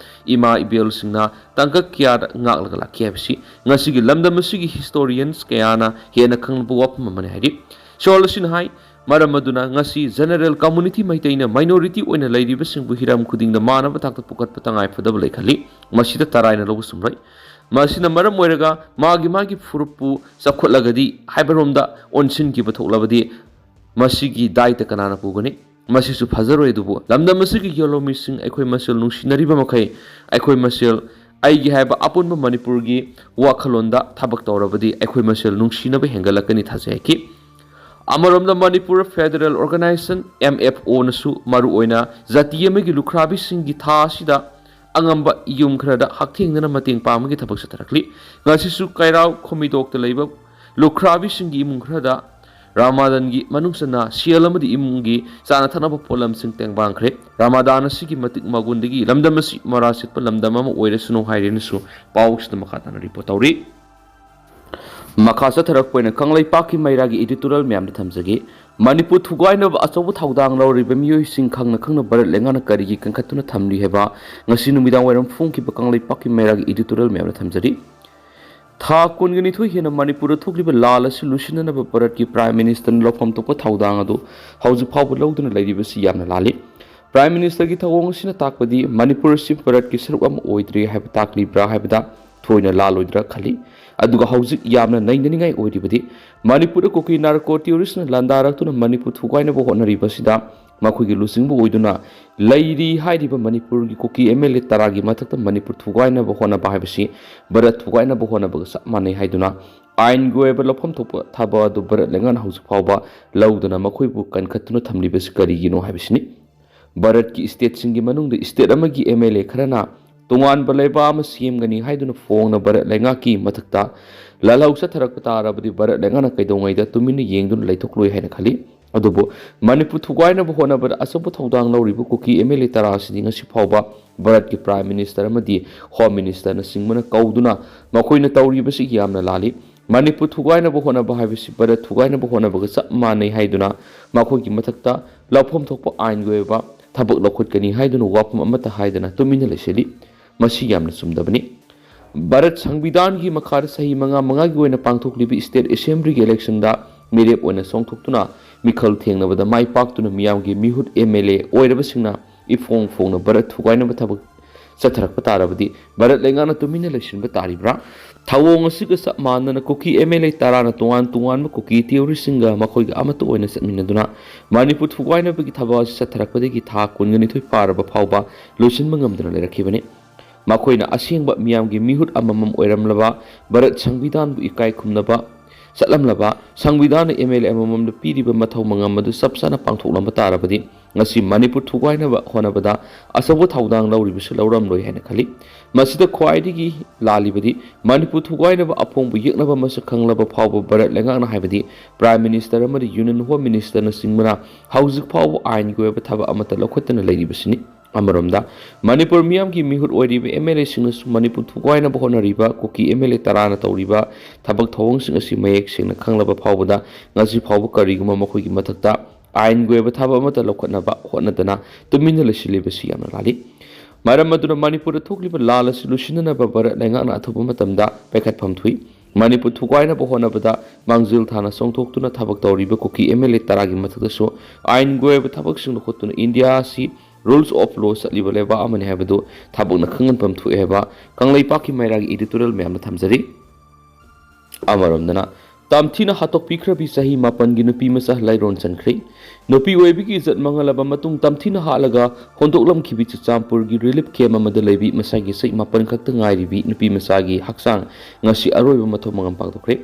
ꯏꯃꯥ ꯏꯕꯦꯜꯁꯤꯡꯅ ꯇꯥꯡꯀꯛ ꯀꯌꯥꯗ ꯉꯥꯛꯂꯒ ꯂꯥꯛꯈꯤ ꯍꯥꯏꯕꯁꯤ ꯉꯁꯤꯒꯤ ꯂꯝꯗꯝ ꯑꯁꯤꯒꯤ ꯍꯤꯁꯇꯣꯔꯤꯌꯟꯁ ꯀꯌꯥꯅ ꯍꯦꯟꯅ ꯈꯪꯂꯕ ꯋꯥꯐꯝ ꯑꯃꯅꯤ ꯍꯥꯏꯔꯤ꯫ ꯆꯦꯔꯣꯜ ꯑꯁꯤꯅ ꯍꯥꯏ, ꯃꯔꯝ ꯑꯗꯨꯅ ꯉꯁꯤ ꯖꯦꯅꯔꯦꯜ ꯀꯝꯃꯨꯅꯤꯇꯤ ꯃꯩꯇꯩꯅ ꯃꯥꯏꯅꯣꯔꯤꯇꯤ ꯑꯣꯏꯅ ꯂꯩꯔꯤꯕꯁꯤꯡꯕꯨ ꯍꯤꯔꯝ ꯈꯨꯗꯤꯡꯗ ꯃꯥꯟꯅꯕ ꯊꯥꯛꯇ ꯄꯨꯈꯠꯄ ꯇꯉꯥꯏ ꯐꯗꯕ ꯂꯩꯈꯜꯂꯤ꯫ ꯃꯁꯤꯗ ꯇꯔꯥꯏꯅ ꯂꯧꯕ ꯆꯨꯝꯂꯣꯏ꯫ ꯃꯁꯤꯅ ꯃꯔꯝ ꯑꯣꯏꯔꯒ ꯃꯥꯒꯤ ꯃꯥꯒꯤ ꯐꯨꯔꯨꯞꯄꯨ ꯆꯥꯎꯈꯠꯂꯒꯗꯤ ꯍꯥꯏꯕꯔꯣꯝꯗ ꯑꯣꯟꯁꯤꯟꯈꯤꯕ ꯊꯣꯛꯂꯕꯗꯤ ꯃꯁꯤꯒꯤ ꯗꯥꯏꯇ ꯀꯅꯥꯅ ꯄꯨꯒꯅꯤ? ꯃꯁꯤꯁꯨ ꯐꯖꯔꯣꯏ꯫ ꯑꯗꯨꯕꯨ ꯂꯝꯗꯝ ꯑꯁꯤꯒꯤ ꯌꯦꯜꯍꯧꯃꯤꯁꯤꯡ ꯑꯩꯈꯣꯏ ꯃꯁꯦꯜ ꯅꯨꯡꯁꯤꯅꯔꯤꯕ ꯃꯈꯩ, ꯑꯩꯈꯣꯏ ꯃꯁꯦꯜ, ꯑꯩꯒꯤ ꯍꯥꯏꯕ ꯑꯄꯨꯟꯕ ꯃꯅꯤꯄꯨꯔꯒꯤ ꯋꯥꯈꯜꯂꯣꯟꯗ ꯊꯕꯛ ꯇꯧꯔꯕꯗꯤ ꯑꯩꯈꯣꯏ ꯃꯁꯦꯜ ꯅꯨꯡꯁꯤꯅꯕ ꯍꯦꯟꯒꯠꯂꯛꯀꯅꯤ ꯊꯥꯖꯩ ꯍꯥꯏꯈꯤ꯫ ꯑꯃꯔꯣꯝꯗ Manipur federal organisation, M F ꯑꯣꯅꯁꯨ ꯃꯔꯨꯑꯣꯏꯅ ꯖꯥꯇꯤ ꯑꯃꯒꯤ ꯂꯨꯈ꯭ꯔꯥꯕꯤꯁꯤꯡꯒꯤ ꯊꯥ ꯑꯁꯤꯗ ꯑꯉꯝꯕ ꯌꯨꯝ ꯈꯔꯗ ꯍꯛꯊꯦꯡꯅꯅ ꯃꯇꯦꯡ ꯄꯥꯡꯕꯒꯤ ꯊꯕꯛ ꯆꯠꯊꯔꯛꯂꯤ꯫ ꯉꯁꯤꯁꯨ ꯀꯩꯔꯥꯎ ꯈꯨꯃꯤꯗꯣꯛꯇ ꯂꯩꯕ ꯂꯨꯈ꯭ꯔꯥꯕꯤꯁꯤꯡꯒꯤ ꯏꯃꯨꯡ ꯈꯔꯗ ꯔꯥꯃꯥꯗꯥꯟꯒꯤ ꯃꯅꯨꯡ ꯆꯟꯅ ꯁꯦꯜ ꯑꯃꯗꯤ ꯏꯃꯨꯡꯒꯤ ꯆꯥꯅ ꯊꯛꯅꯕ ꯄꯣꯠꯂꯝꯁꯤꯡ ꯇꯦꯡꯕꯥꯡꯈ꯭ꯔꯦ꯫ ꯔꯥꯃꯥꯗꯥꯟ ꯑꯁꯤꯒꯤ ꯃꯇꯤꯛ ꯃꯒꯨꯟꯗꯒꯤ ꯂꯝꯗꯝ ꯑꯁꯤ ꯃꯔꯥ ꯁꯤꯠꯄ ꯂꯝꯗꯝ ꯑꯃ ꯑꯣꯏꯔꯁꯅꯨ ꯍꯥꯏꯔꯦꯅꯁꯨ ꯄꯥꯎꯁꯤꯗ ꯃꯈꯥ ꯇꯥꯅ ꯔꯤꯄꯣꯔꯠ ꯇꯧꯔꯤ꯫ ꯃꯈꯥ ꯆꯠꯊꯔꯛꯄ ꯑꯣꯏꯅ ꯀꯪꯂꯩꯄꯥꯛꯀꯤ ꯃꯩꯔꯥꯒꯤ editorial ꯃꯌꯥꯝꯗ ꯊꯝꯖꯒꯦ꯫ ꯃꯅꯤꯄꯨꯔ ꯊꯨꯒꯥꯏꯅꯕ ꯑꯆꯧꯕ ꯊꯧꯗꯥꯡ ꯂꯧꯔꯤꯕ ꯃꯤꯑꯣꯏꯁꯤꯡ ꯈꯪꯅ ꯈꯪꯅ ꯚꯥꯔꯠ ꯂꯩꯉꯥꯛꯅ ꯀꯔꯤꯒꯤ ꯀꯟꯈꯠꯇꯨꯅ ꯊꯝꯂꯤ ꯍꯥꯏꯕ ꯉꯁꯤ ꯅꯨꯃꯤꯗꯥꯡ ꯋꯥꯏꯔꯝ ꯐꯣꯡꯈꯤꯕ ꯀꯪꯂꯩꯄꯥꯛꯀꯤ ꯃꯩꯔꯥꯒꯤ editorial ꯃꯌꯥꯝꯗ ꯊꯝꯖꯔꯤ꯫ ꯊꯥ ꯀꯨꯟꯒ ꯅꯤꯊꯣꯏ ꯍꯦꯟꯅ ꯃꯅꯤꯄꯨꯔꯗ ꯊꯣꯛꯂꯤꯕ ꯂꯥꯜ ꯑꯁꯤ ꯂꯣꯏꯁꯤꯟꯅꯅꯕ ꯚꯥꯔꯠꯀꯤ Prime Ministerꯅ ꯂꯧꯐꯝ ꯊꯣꯛꯄ ꯊꯧꯗꯥꯡ ꯑꯗꯨ ꯍꯧꯖꯤꯛ ꯐꯥꯎꯕ ꯂꯧꯗꯨꯅ ꯂꯩꯔꯤꯕꯁꯤ ꯌꯥꯝꯅ ꯂꯥꯜꯂꯤ꯫ Prime Ministerꯒꯤ ꯊꯧꯑꯣꯡ ꯑꯁꯤꯅ ꯇꯥꯛꯄꯗꯤ ꯃꯅꯤꯄꯨꯔ ꯑꯁꯤ ꯚꯥꯔꯠꯀꯤ ꯁꯔꯨꯛ ꯑꯃ ꯑꯣꯏꯗ꯭ꯔꯤ ꯍꯥꯏꯕ ꯇꯥꯛꯂꯤꯕ꯭ꯔꯥ ꯍꯥꯏꯕꯗ ꯊꯣꯏꯅ ꯂꯥꯜꯂꯣꯏꯗ꯭ꯔꯥ ꯈꯜꯂꯤ꯫ ꯑꯗꯨꯒ ꯍꯧꯖꯤꯛ ꯌꯥꯝꯅ ꯅꯩꯅꯅꯤꯡꯉꯥꯏ ꯑꯣꯏꯔꯤꯕꯗꯤ ꯃꯅꯤꯄꯨꯔꯗ ꯀꯨꯀꯤ narco terroristꯅ ꯂꯥꯟꯗꯥꯔꯛꯇꯨꯅ ꯃꯅꯤꯄꯨꯔ ꯊꯨꯒꯥꯏꯅꯕ ꯍꯣꯠꯅꯔꯤꯕꯁꯤꯗ ꯃꯈꯣꯏꯒꯤ ꯂꯨꯆꯤꯡꯕ ꯑꯣꯏꯗꯨꯅ ꯂꯩꯔꯤ ꯍꯥꯏꯔꯤꯕ ꯃꯅꯤꯄꯨꯔꯒꯤ ꯀꯨꯀꯤ MLA ꯇꯔꯥꯒꯤ ꯃꯊꯛꯇ ꯃꯅꯤꯄꯨꯔ ꯊꯨꯒꯥꯏꯅꯕ ꯍꯣꯠꯅꯕ ꯍꯥꯏꯕꯁꯤ ꯚꯥꯔꯠ ꯊꯨꯒꯥꯏꯅꯕ ꯍꯣꯠꯅꯕꯒ ꯆꯞ ꯃꯥꯟꯅꯩ ꯍꯥꯏꯗꯨꯅ ꯑꯥꯏꯟꯒꯤ ꯑꯣꯏꯕ ꯂꯧꯐꯝ ꯊꯣꯛꯄ ꯊꯕꯛ ꯑꯗꯨ ꯚꯥꯔꯠ ꯂꯩꯉꯥꯛꯅ ꯍꯧꯖꯤꯛ ꯐꯥꯎꯕ ꯂꯧꯗꯅ ꯃꯈꯣꯏꯕꯨ ꯀꯟꯈꯠꯇꯨꯅ ꯊꯝꯂꯤꯕꯁꯤ ꯀꯔꯤꯒꯤꯅꯣ ꯍꯥꯏꯕꯁꯤꯅꯤ꯫ ꯚꯥꯔꯠꯀꯤ stateꯁꯤꯡꯒꯤ ꯃꯅꯨꯡꯗ state ꯑꯃꯒꯤ MLA ꯈꯔꯅ ꯇꯣꯉꯥꯟꯕ ꯂꯩꯕꯥꯛ ꯑꯃ ꯁꯦꯝꯒꯅꯤ ꯍꯥꯏꯗꯨꯅ ꯐꯣꯡꯅ ꯚꯥꯔꯠ ꯂꯩꯉꯥꯛꯀꯤ ꯃꯊꯛꯇ ꯂꯥꯜꯍꯧ ꯆꯠꯊꯔꯛꯄ ꯇꯥꯔꯕꯗꯤ ꯚꯥꯔꯠ ꯂꯩꯉꯥꯛꯅ ꯀꯩꯗꯧꯉꯩꯗ ꯇꯨꯃꯤꯟꯅ ꯌꯦꯡꯗꯨꯅ ꯂꯩꯊꯣꯛꯂꯣꯏ ꯍꯥꯏꯅ ꯈꯜꯂꯤ꯫ ꯑꯗꯨꯕꯨ ꯃꯅꯤꯄꯨꯔ ꯊꯨꯒꯥꯏꯅꯕ ꯍꯣꯠꯅꯕꯗ ꯑꯆꯧꯕ ꯊꯧꯗꯥꯡ ꯂꯧꯔꯤꯕ ꯀꯨꯀꯤ MLA ꯇꯔꯥ ꯑꯁꯤꯗꯤ ꯉꯁꯤ ꯐꯥꯎꯕ ꯚꯥꯔꯠꯀꯤ Prime Minister ꯑꯃꯗꯤ Home Ministerꯅꯆꯤꯡꯕꯅ ꯀꯧꯗꯨꯅ ꯃꯈꯣꯏꯅ ꯇꯧꯔꯤꯕꯁꯤ ꯌꯥꯝꯅ ꯂꯥꯜꯂꯤ꯫ ꯃꯅꯤꯄꯨꯔ ꯊꯨꯒꯥꯏꯅꯕ ꯍꯣꯠꯅꯕ ꯍꯥꯏꯕꯁꯤ ꯚꯥꯔꯠ ꯊꯨꯒꯥꯏꯅꯕ ꯍꯣꯠꯅꯕꯒ ꯆꯞ ꯃꯥꯟꯅꯩ ꯍꯥꯏꯗꯨꯅ ꯃꯈꯣꯏꯒꯤ ꯃꯊꯛꯇ ꯂꯧꯐꯝ ꯊꯣꯛꯄ ꯑꯥꯏꯟꯒꯤ ꯑꯣꯏꯕ ꯊꯕꯛ ꯂꯧꯈꯠꯀꯅꯤ ꯍꯥꯏꯗꯨꯅ ꯋꯥꯐꯝ ꯑꯃꯠꯇ ꯍꯥꯏꯗꯅ ꯇꯨꯃꯤꯟꯅ ꯂꯩꯁꯤꯜꯂꯤ꯫ ꯃꯁꯤ ꯌꯥꯝꯅ ꯆꯨꯝꯗꯕꯅꯤ꯫ ꯚꯥꯔꯠ ꯁꯪꯕꯤꯙꯥꯟꯒꯤ ꯃꯈꯥꯗ ꯆꯍꯤ ꯃꯉꯥ ꯃꯉꯥꯒꯤ ꯑꯣꯏꯅ ꯄꯥꯡꯊꯣꯛꯂꯤꯕ state assemblyꯒꯤ electionꯗ ꯃꯤꯔꯦꯞ ꯑꯣꯏꯅ ꯆꯣꯡꯊꯣꯛꯇꯨꯅ ꯃꯤꯈꯜ ꯊꯦꯡꯅꯕꯗ ꯃꯥꯏ ꯄꯥꯛꯇꯨꯅ ꯃꯤꯌꯥꯝꯒꯤ ꯃꯤꯍꯨꯠ MLA ꯑꯣꯏꯔꯕꯁꯤꯡꯅ ꯏꯐꯣꯡ ꯐꯣꯡꯅ ꯚꯥꯔꯠ ꯊꯨꯒꯥꯏꯅꯕ ꯊꯕꯛ ꯆꯠꯊꯔꯛꯄ ꯇꯥꯔꯕꯗꯤ ꯚꯥꯔꯠ ꯂꯩꯉꯥꯛꯅ ꯇꯨꯃꯤꯟꯅ ꯂꯩꯁꯤꯟꯕ ꯇꯥꯔꯤꯕ꯭ꯔꯥ? ꯊꯧꯑꯣꯡ ꯑꯁꯤꯒ ꯆꯞ ꯃꯥꯟꯅꯅ ꯀꯨꯀꯤ MLA ꯇꯔꯥꯅ ꯇꯣꯉꯥꯟ ꯇꯣꯉꯥꯟꯕ ꯀꯨꯀꯤ terroristꯁꯤꯡꯒ ꯃꯈꯣꯏꯒ ꯑꯃꯠꯇ ꯑꯣꯏꯅ ꯆꯠꯃꯤꯟꯅꯗꯨꯅ ꯃꯅꯤꯄꯨꯔ ꯊꯨꯒꯥꯏꯅꯕꯒꯤ ꯊꯕꯛ ꯑꯁꯤ ꯆꯠꯊꯔꯛꯄꯗꯒꯤ ꯊꯥ ꯀꯨꯟꯒ ꯅꯤꯊꯣꯏ ꯐꯥꯔꯕ ꯐꯥꯎꯕ ꯂꯣꯏꯁꯤꯟꯕ ꯉꯝꯗꯅ ꯂꯩꯔꯛꯈꯤꯕꯅꯤ꯫ ꯃꯈꯣꯏꯅ ꯑꯁꯦꯡꯕ ꯃꯤꯌꯥꯝꯒꯤ ꯃꯤꯍꯨꯠ ꯑꯃꯃꯝ ꯑꯣꯏꯔꯝꯂꯕ ꯚꯥꯔꯠ ꯁꯪꯕꯤꯙꯥꯟꯕꯨ ꯏꯀꯥꯏ ꯈꯨꯝꯅꯕ ꯆꯠꯂꯝꯂꯕ ꯁꯪꯕꯤꯙꯥꯟꯅ ꯑꯦꯝ ꯑꯦꯜ ꯑꯦ ꯑꯃꯃꯝꯗ ꯄꯤꯔꯤꯕ ꯃꯊꯧ ꯃꯉꯝ ꯑꯗꯨ ꯆꯞ ꯆꯥꯅ ꯄꯥꯡꯊꯣꯛꯂꯝꯕ ꯇꯥꯔꯕꯗꯤ ꯉꯁꯤ ꯃꯅꯤꯄꯨꯔ ꯊꯨꯒꯥꯏꯅꯕ ꯍꯣꯠꯅꯕꯗ ꯑꯆꯧꯕ ꯊꯧꯗꯥꯡ ꯂꯧꯔꯤꯕꯁꯨ ꯂꯧꯔꯝꯂꯣꯏ ꯍꯥꯏꯅ ꯈꯜꯂꯤ꯫ ꯃꯁꯤꯗ ꯈ꯭ꯋꯥꯏꯗꯒꯤ ꯂꯥꯜꯂꯤꯕꯗꯤ ꯃꯅꯤꯄꯨꯔ ꯊꯨꯒꯥꯏꯅꯕ ꯑꯐꯣꯡꯕ ꯌꯦꯛꯅꯕ ꯃꯁꯛ ꯈꯪꯂꯕ ꯐꯥꯎꯕ ꯚꯥꯔꯠ ꯂꯩꯉꯥꯛꯅ ꯍꯥꯏꯕꯗꯤ Prime Minister ꯑꯃꯗꯤ Union Home Ministerꯅꯆꯤꯡꯕꯅ ꯍꯧꯖꯤꯛ ꯐꯥꯎꯕ ꯑꯥꯏꯟꯒꯤ ꯑꯣꯏꯕ ꯊꯕꯛ ꯑꯃꯠꯇ ꯂꯧꯈꯠꯇꯅ ꯂꯩꯔꯤꯕꯁꯤꯅꯤ꯫ ꯑꯃꯔꯣꯝꯗ ꯃꯅꯤꯄꯨꯔ ꯃꯤꯌꯥꯝꯒꯤ ꯃꯤꯍꯨꯠ ꯑꯣꯏꯔꯤꯕ ꯑꯦꯝ ꯑꯦꯜ ꯑꯦꯁꯤꯡꯅꯁꯨ ꯃꯅꯤꯄꯨꯔ ꯊꯨꯒꯥꯏꯅꯕ ꯍꯣꯠꯅꯔꯤꯕ ꯀꯨꯀꯤ ꯑꯦꯝ ꯑꯦꯜ ꯑꯦ ꯇꯔꯥꯅ ꯇꯧꯔꯤꯕ ꯊꯕꯛ ꯊꯧꯑꯣꯡꯁꯤꯡ ꯑꯁꯤ ꯃꯌꯦꯛ ꯁꯦꯡꯅ ꯈꯪꯂꯕ ꯐꯥꯎꯕꯗ ꯉꯁꯤ ꯐꯥꯎꯕ ꯀꯔꯤꯒꯨꯝꯕ ꯃꯈꯣꯏꯒꯤ ꯃꯊꯛꯇ ꯑꯥꯏꯟꯒꯤ ꯑꯣꯏꯕ ꯊꯕꯛ ꯑꯃꯠꯇ ꯂꯧꯈꯠꯅꯕ ꯍꯣꯠꯅꯗꯅ ꯇꯨꯃꯤꯟꯅ ꯂꯩꯁꯤꯜꯂꯤꯕꯁꯤ ꯌꯥꯝꯅ ꯂꯥꯜꯂꯤ꯫ ꯃꯔꯝ ꯑꯗꯨꯅ ꯃꯅꯤꯄꯨꯔꯗ ꯊꯣꯛꯂꯤꯕ ꯂꯥꯜ ꯑꯁꯤ ꯂꯣꯏꯁꯤꯟꯅꯅꯕ ꯚꯥꯔꯠ ꯂꯩꯉꯥꯛꯅ ꯑꯊꯨꯕ ꯃꯇꯝꯗ ꯄꯥꯏꯈꯠꯐꯝ ꯊꯣꯛꯏ꯫ ꯃꯅꯤꯄꯨꯔ ꯊꯨꯒꯥꯏꯅꯕ ꯍꯣꯠꯅꯕꯗ ꯃꯥꯡꯖꯤꯜ ꯊꯥꯅ ꯆꯣꯡꯊꯣꯛꯇꯨꯅ ꯊꯕꯛ ꯇꯧꯔꯤꯕ ꯀꯨꯀꯤ ꯑꯦꯝ ꯑꯦꯜ ꯑꯦ ꯇꯔꯥꯒꯤ ꯃꯊꯛꯇꯁꯨ ꯑꯥꯏꯟꯒꯤ ꯑꯣꯏꯕ ꯊꯕꯛꯁꯤꯡ ꯂꯧꯈꯠꯇꯨꯅ ꯏꯟꯗꯤꯌꯥ ꯑꯁꯤ rules of law ꯆꯠꯂꯤꯕ ꯂꯩꯕꯥꯛ ꯑꯃꯅꯤ ꯍꯥꯏꯕꯗꯨ ꯊꯕꯛꯅ ꯈꯪꯍꯟꯐꯝ ꯊꯣꯛꯑꯦ ꯍꯥꯏꯕ ꯀꯪꯂꯩꯄꯥꯛꯀꯤ ꯃꯩꯔꯥꯒꯤ editorial ꯃꯌꯥꯝꯅ ꯊꯝꯖꯔꯤ꯫ ꯑꯃꯔꯣꯝꯗꯅ ꯇꯝꯊꯤꯅ ꯍꯥꯠꯇꯣꯛꯄꯤꯈ꯭ꯔꯕꯤ ꯆꯍꯤ ꯃꯥꯄꯟꯒꯤ ꯅꯨꯄꯤ ꯃꯆꯥ ꯂꯥꯏꯔꯣꯟ ꯆꯟꯈ꯭ꯔꯦ꯫ ꯅꯨꯄꯤ ꯑꯣꯏꯕꯤꯒꯤ ꯏꯖꯠ ꯃꯥꯡꯍꯜꯂꯕ ꯃꯇꯨꯡ ꯇꯝꯊꯤꯅ ꯍꯥꯠꯂꯒ ꯍꯣꯟꯗꯣꯛꯂꯝꯈꯤꯕꯤ ꯆꯨꯔꯆꯥꯟꯄꯨꯔꯒꯤ relief camp ꯑꯃꯗ ꯂꯩꯕꯤ ꯃꯁꯥꯒꯤ ꯆꯍꯤ ꯃꯥꯄꯟ ꯈꯛꯇ ꯉꯥꯏꯔꯤꯕꯤ ꯅꯨꯄꯤ ꯃꯆꯥꯒꯤ ꯍꯛꯆꯥꯡ ꯉꯁꯤ ꯑꯔꯣꯏꯕ ꯃꯊꯧ ꯃꯉꯝ ꯄꯥꯡꯊꯣꯛꯈ꯭ꯔꯦ꯫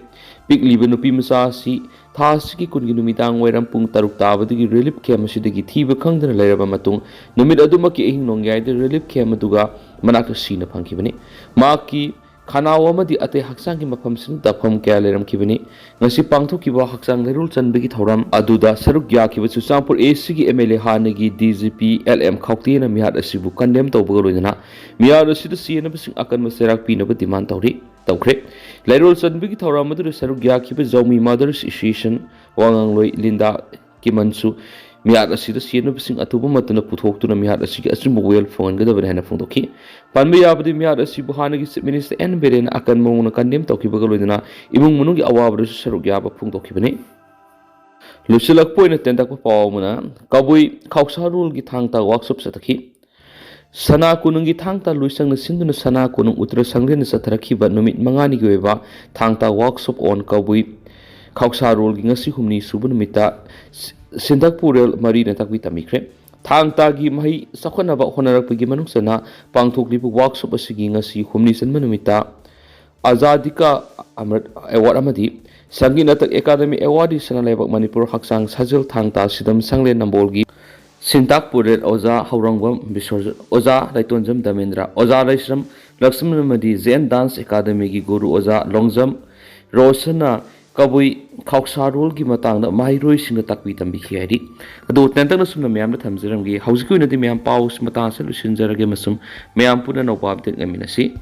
ꯄꯤꯛꯂꯤꯕ ꯅꯨꯄꯤ ꯃꯆꯥ ꯑꯁꯤ ꯊꯥ ꯑꯁꯤꯒꯤ ꯀꯨꯟꯒꯤ ꯅꯨꯃꯤꯗꯥꯡ ꯋꯥꯏꯔꯝ ꯄꯨꯡ ꯇꯔꯨꯛ ꯇꯥꯕꯗꯒꯤ relief camp ꯑꯁꯤꯗꯒꯤ ꯊꯤꯕ ꯈꯪꯗꯅ ꯂꯩꯔꯕ ꯃꯇꯨꯡ ꯅꯨꯃꯤꯠ ꯑꯗꯨꯃꯛꯀꯤ ꯑꯍꯤꯡ ꯅꯣꯡꯌꯥꯏꯗ relief camp ꯑꯗꯨꯒ ꯃꯅꯥꯛꯇ ꯁꯤꯅ ꯐꯪꯈꯤꯕꯅꯤ꯫ ꯃꯍꯥꯛꯀꯤ ꯈꯅꯥꯎ ꯑꯃꯗꯤ ꯑꯇꯩ ꯍꯛꯆꯥꯡꯒꯤ ꯃꯐꯝꯁꯤꯡ ꯗꯥꯛꯐꯝ ꯀꯌꯥ ꯂꯩꯔꯝꯈꯤꯕꯅꯤ꯫ ꯉꯁꯤ ꯄꯥꯡꯊꯣꯛꯈꯤꯕ ꯍꯛꯆꯥꯡ ꯂꯩꯔꯣꯜ ꯆꯟꯕꯒꯤ ꯊꯧꯔꯝ ꯑꯗꯨꯗ ꯁꯔꯨꯛ ꯌꯥꯈꯤꯕ ꯆꯨꯔꯆꯥꯟꯄꯨꯔ ꯑꯦ ꯁꯤꯒꯤ ꯑꯦꯝ ꯑꯦꯜ ꯑꯦ ꯍꯥꯟꯅꯒꯤ D G P L M ꯈꯥꯎꯇꯦꯅ ꯃꯤꯍꯥꯠ ꯑꯁꯤꯕꯨ condemn ꯇꯧꯕꯒ ꯂꯣꯏꯅꯅ ꯃꯤꯍꯥꯠ ꯑꯁꯤꯗ ꯆꯦꯟꯅꯕꯁꯤꯡ ꯑꯀꯟꯕ ꯆꯩꯔꯥꯛ ꯄꯤꯅꯕ demand ꯇꯧꯔꯤ ꯇꯧꯈ꯭ꯔꯦ꯫ ꯂꯩꯔꯣꯜ ꯆꯟꯕꯒꯤ ꯊꯧꯔꯝ ꯑꯗꯨꯗ ꯁꯔꯨꯛ ꯌꯥꯈꯤꯕ ꯖꯧꯃꯤ Mothers Association ꯋꯥꯉꯥꯡꯂꯣꯏ ꯂꯤꯟꯗꯥ ꯀꯤꯃꯟꯁꯨ ꯃꯤꯍꯥꯠ ꯑꯁꯤꯗ ꯆꯦꯟꯅꯕꯁꯤꯡ ꯑꯊꯨꯕ ꯃꯇꯝꯗ ꯄꯨꯊꯣꯛꯇꯨꯅ ꯃꯤꯍꯥꯠ ꯑꯁꯤꯒꯤ ꯑꯆꯨꯝꯕ ꯋꯥꯌꯦꯜ ꯐꯪꯍꯟꯒꯗꯕꯅꯤ ꯍꯥꯏꯅ ꯐꯣꯡꯗꯣꯛꯈꯤ꯫ ꯄꯟꯕ ꯌꯥꯕꯗꯤ ꯃꯤꯍꯥꯠ ꯑꯁꯤꯕꯨ ꯍꯥꯟꯅꯒꯤ Chief Minister ꯑꯦꯟ ꯕꯤꯔꯦꯟꯅ ꯑꯀꯟꯕ ꯃꯑꯣꯡꯗ condemn ꯇꯧꯈꯤꯕꯒ ꯂꯣꯏꯅꯅ ꯏꯃꯨꯡ ꯃꯅꯨꯡꯒꯤ ꯑꯋꯥꯕꯗꯁꯨ ꯁꯔꯨꯛ ꯌꯥꯕ ꯐꯣꯡꯗꯣꯛꯈꯤꯕꯅꯤ꯫ ꯂꯣꯏꯁꯤꯜꯂꯛꯄ ꯑꯣꯏꯅ ꯇꯦꯟꯇꯛꯄ ꯄꯥꯎ ꯑꯃꯅ ꯀꯕꯨꯏ ꯈꯥꯎꯁꯥꯔꯣꯜꯒꯤ ꯊꯥꯡ ꯇꯥ workshop ꯆꯠꯊꯈꯤ꯫ ꯁꯅꯥ ꯀꯣꯅꯨꯡꯒꯤ ꯊꯥꯡ ꯇꯥ ꯂꯣꯏꯁꯪꯅ ꯁꯤꯟꯗꯨꯅ ꯁꯅꯥ ꯀꯣꯅꯨꯡ ꯎꯠꯇ꯭ꯔ ꯁꯪꯂꯦꯟꯗ ꯆꯠꯊꯔꯛꯈꯤꯕ ꯅꯨꯃꯤꯠ ꯃꯉꯥꯅꯤꯒꯤ ꯑꯣꯏꯕ ꯊꯥꯡ ꯇꯥ workshop on ꯀꯕꯨꯏ ꯈꯥꯎꯁꯥꯔꯣꯜꯒꯤ ꯉꯁꯤ ꯍꯨꯝꯅꯤ ꯁꯨꯕ ꯅꯨꯃꯤꯠꯇ ꯁꯤ-, ꯁꯤꯟꯗꯛꯄꯨꯔꯦꯜ ꯃꯔꯤꯅ ꯇꯥꯛꯄꯤ ꯇꯝꯕꯤꯈ꯭ꯔꯦ꯫ ꯊꯥꯡ ꯇꯥꯒꯤ ꯃꯍꯩ ꯆꯥꯎꯈꯠꯅꯕ ꯍꯣꯠꯅꯔꯛꯄꯒꯤ ꯃꯅꯨꯡ ꯆꯟꯅ ꯄꯥꯡꯊꯣꯛꯂꯤꯕ workshop ꯑꯁꯤꯒꯤ ꯉꯁꯤ ꯍꯨꯝꯅꯤ ꯆꯟꯕ ꯅꯨꯃꯤꯠꯇ ꯑꯖꯥꯗꯤ ꯀꯥ ꯑꯃ꯭ꯔꯤꯠ award ꯑꯃꯗꯤ ꯁꯪꯒꯤꯠ ꯅꯥꯇꯛ ꯑꯦꯀꯥꯗꯃꯤ ꯑꯦꯋꯥꯔꯗꯤ ꯁꯅꯥ ꯂꯩꯕꯥꯛ ꯃꯅꯤꯄꯨꯔ ꯍꯛꯆꯥꯡ ꯁꯥꯖꯦꯜ ꯊꯥꯡ ꯇꯥ ꯁꯤꯗꯝ ꯁꯪꯂꯦꯟ ꯅꯝꯕꯣꯜꯒꯤ ꯁꯤꯟꯇꯥꯛ ꯄꯨꯔꯦꯠ ꯑꯣꯖꯥ ꯍꯧꯔꯪꯕꯝ ꯕꯤꯁ꯭ꯋꯖꯤꯠ, ꯑꯣꯖꯥ ꯂꯩꯇꯣꯟꯖꯝ ꯗꯃꯦꯟꯗ꯭ꯔ, ꯑꯣꯖꯥ ꯂꯩꯁ꯭ꯔꯝ ꯂꯛꯁꯃꯟ ꯑꯃꯗꯤ ꯖꯦꯟ ꯗꯥꯟꯁ ꯑꯦꯀꯥꯗꯃꯤꯒꯤ ꯒꯨꯔꯨ ꯑꯣꯖꯥ ꯂꯣꯡꯖꯝ ꯔꯣꯁꯟꯅ ꯀꯕꯨꯏ ꯈꯥꯎꯁꯥꯔꯣꯜꯒꯤ ꯃꯇꯥꯡꯗ ꯃꯍꯩꯔꯣꯏꯁꯤꯡꯗ ꯇꯥꯛꯄꯤ ꯇꯝꯕꯤꯈꯤ ꯍꯥꯏꯔꯤ꯫ ꯑꯗꯨ ꯇꯦꯟꯇꯛꯅ ꯁꯨꯝꯅ ꯃꯌꯥꯝꯗ ꯊꯝꯖꯔꯝꯒꯦ꯫ ꯍꯧꯖꯤꯛꯀꯤ ꯑꯣꯏꯅꯗꯤ ꯃꯌꯥꯝ ꯄꯥꯎꯁꯤ ꯃꯇꯥꯡꯁꯤꯗ ꯂꯣꯏꯁꯤꯟꯖꯔꯒꯦ ꯑꯃꯁꯨꯡ ꯃꯌꯥꯝ ꯄꯨꯟꯅ ꯅꯧꯕ ꯑꯞꯗꯦꯠ ꯉꯥꯏꯃꯤꯟꯅꯁꯤ꯫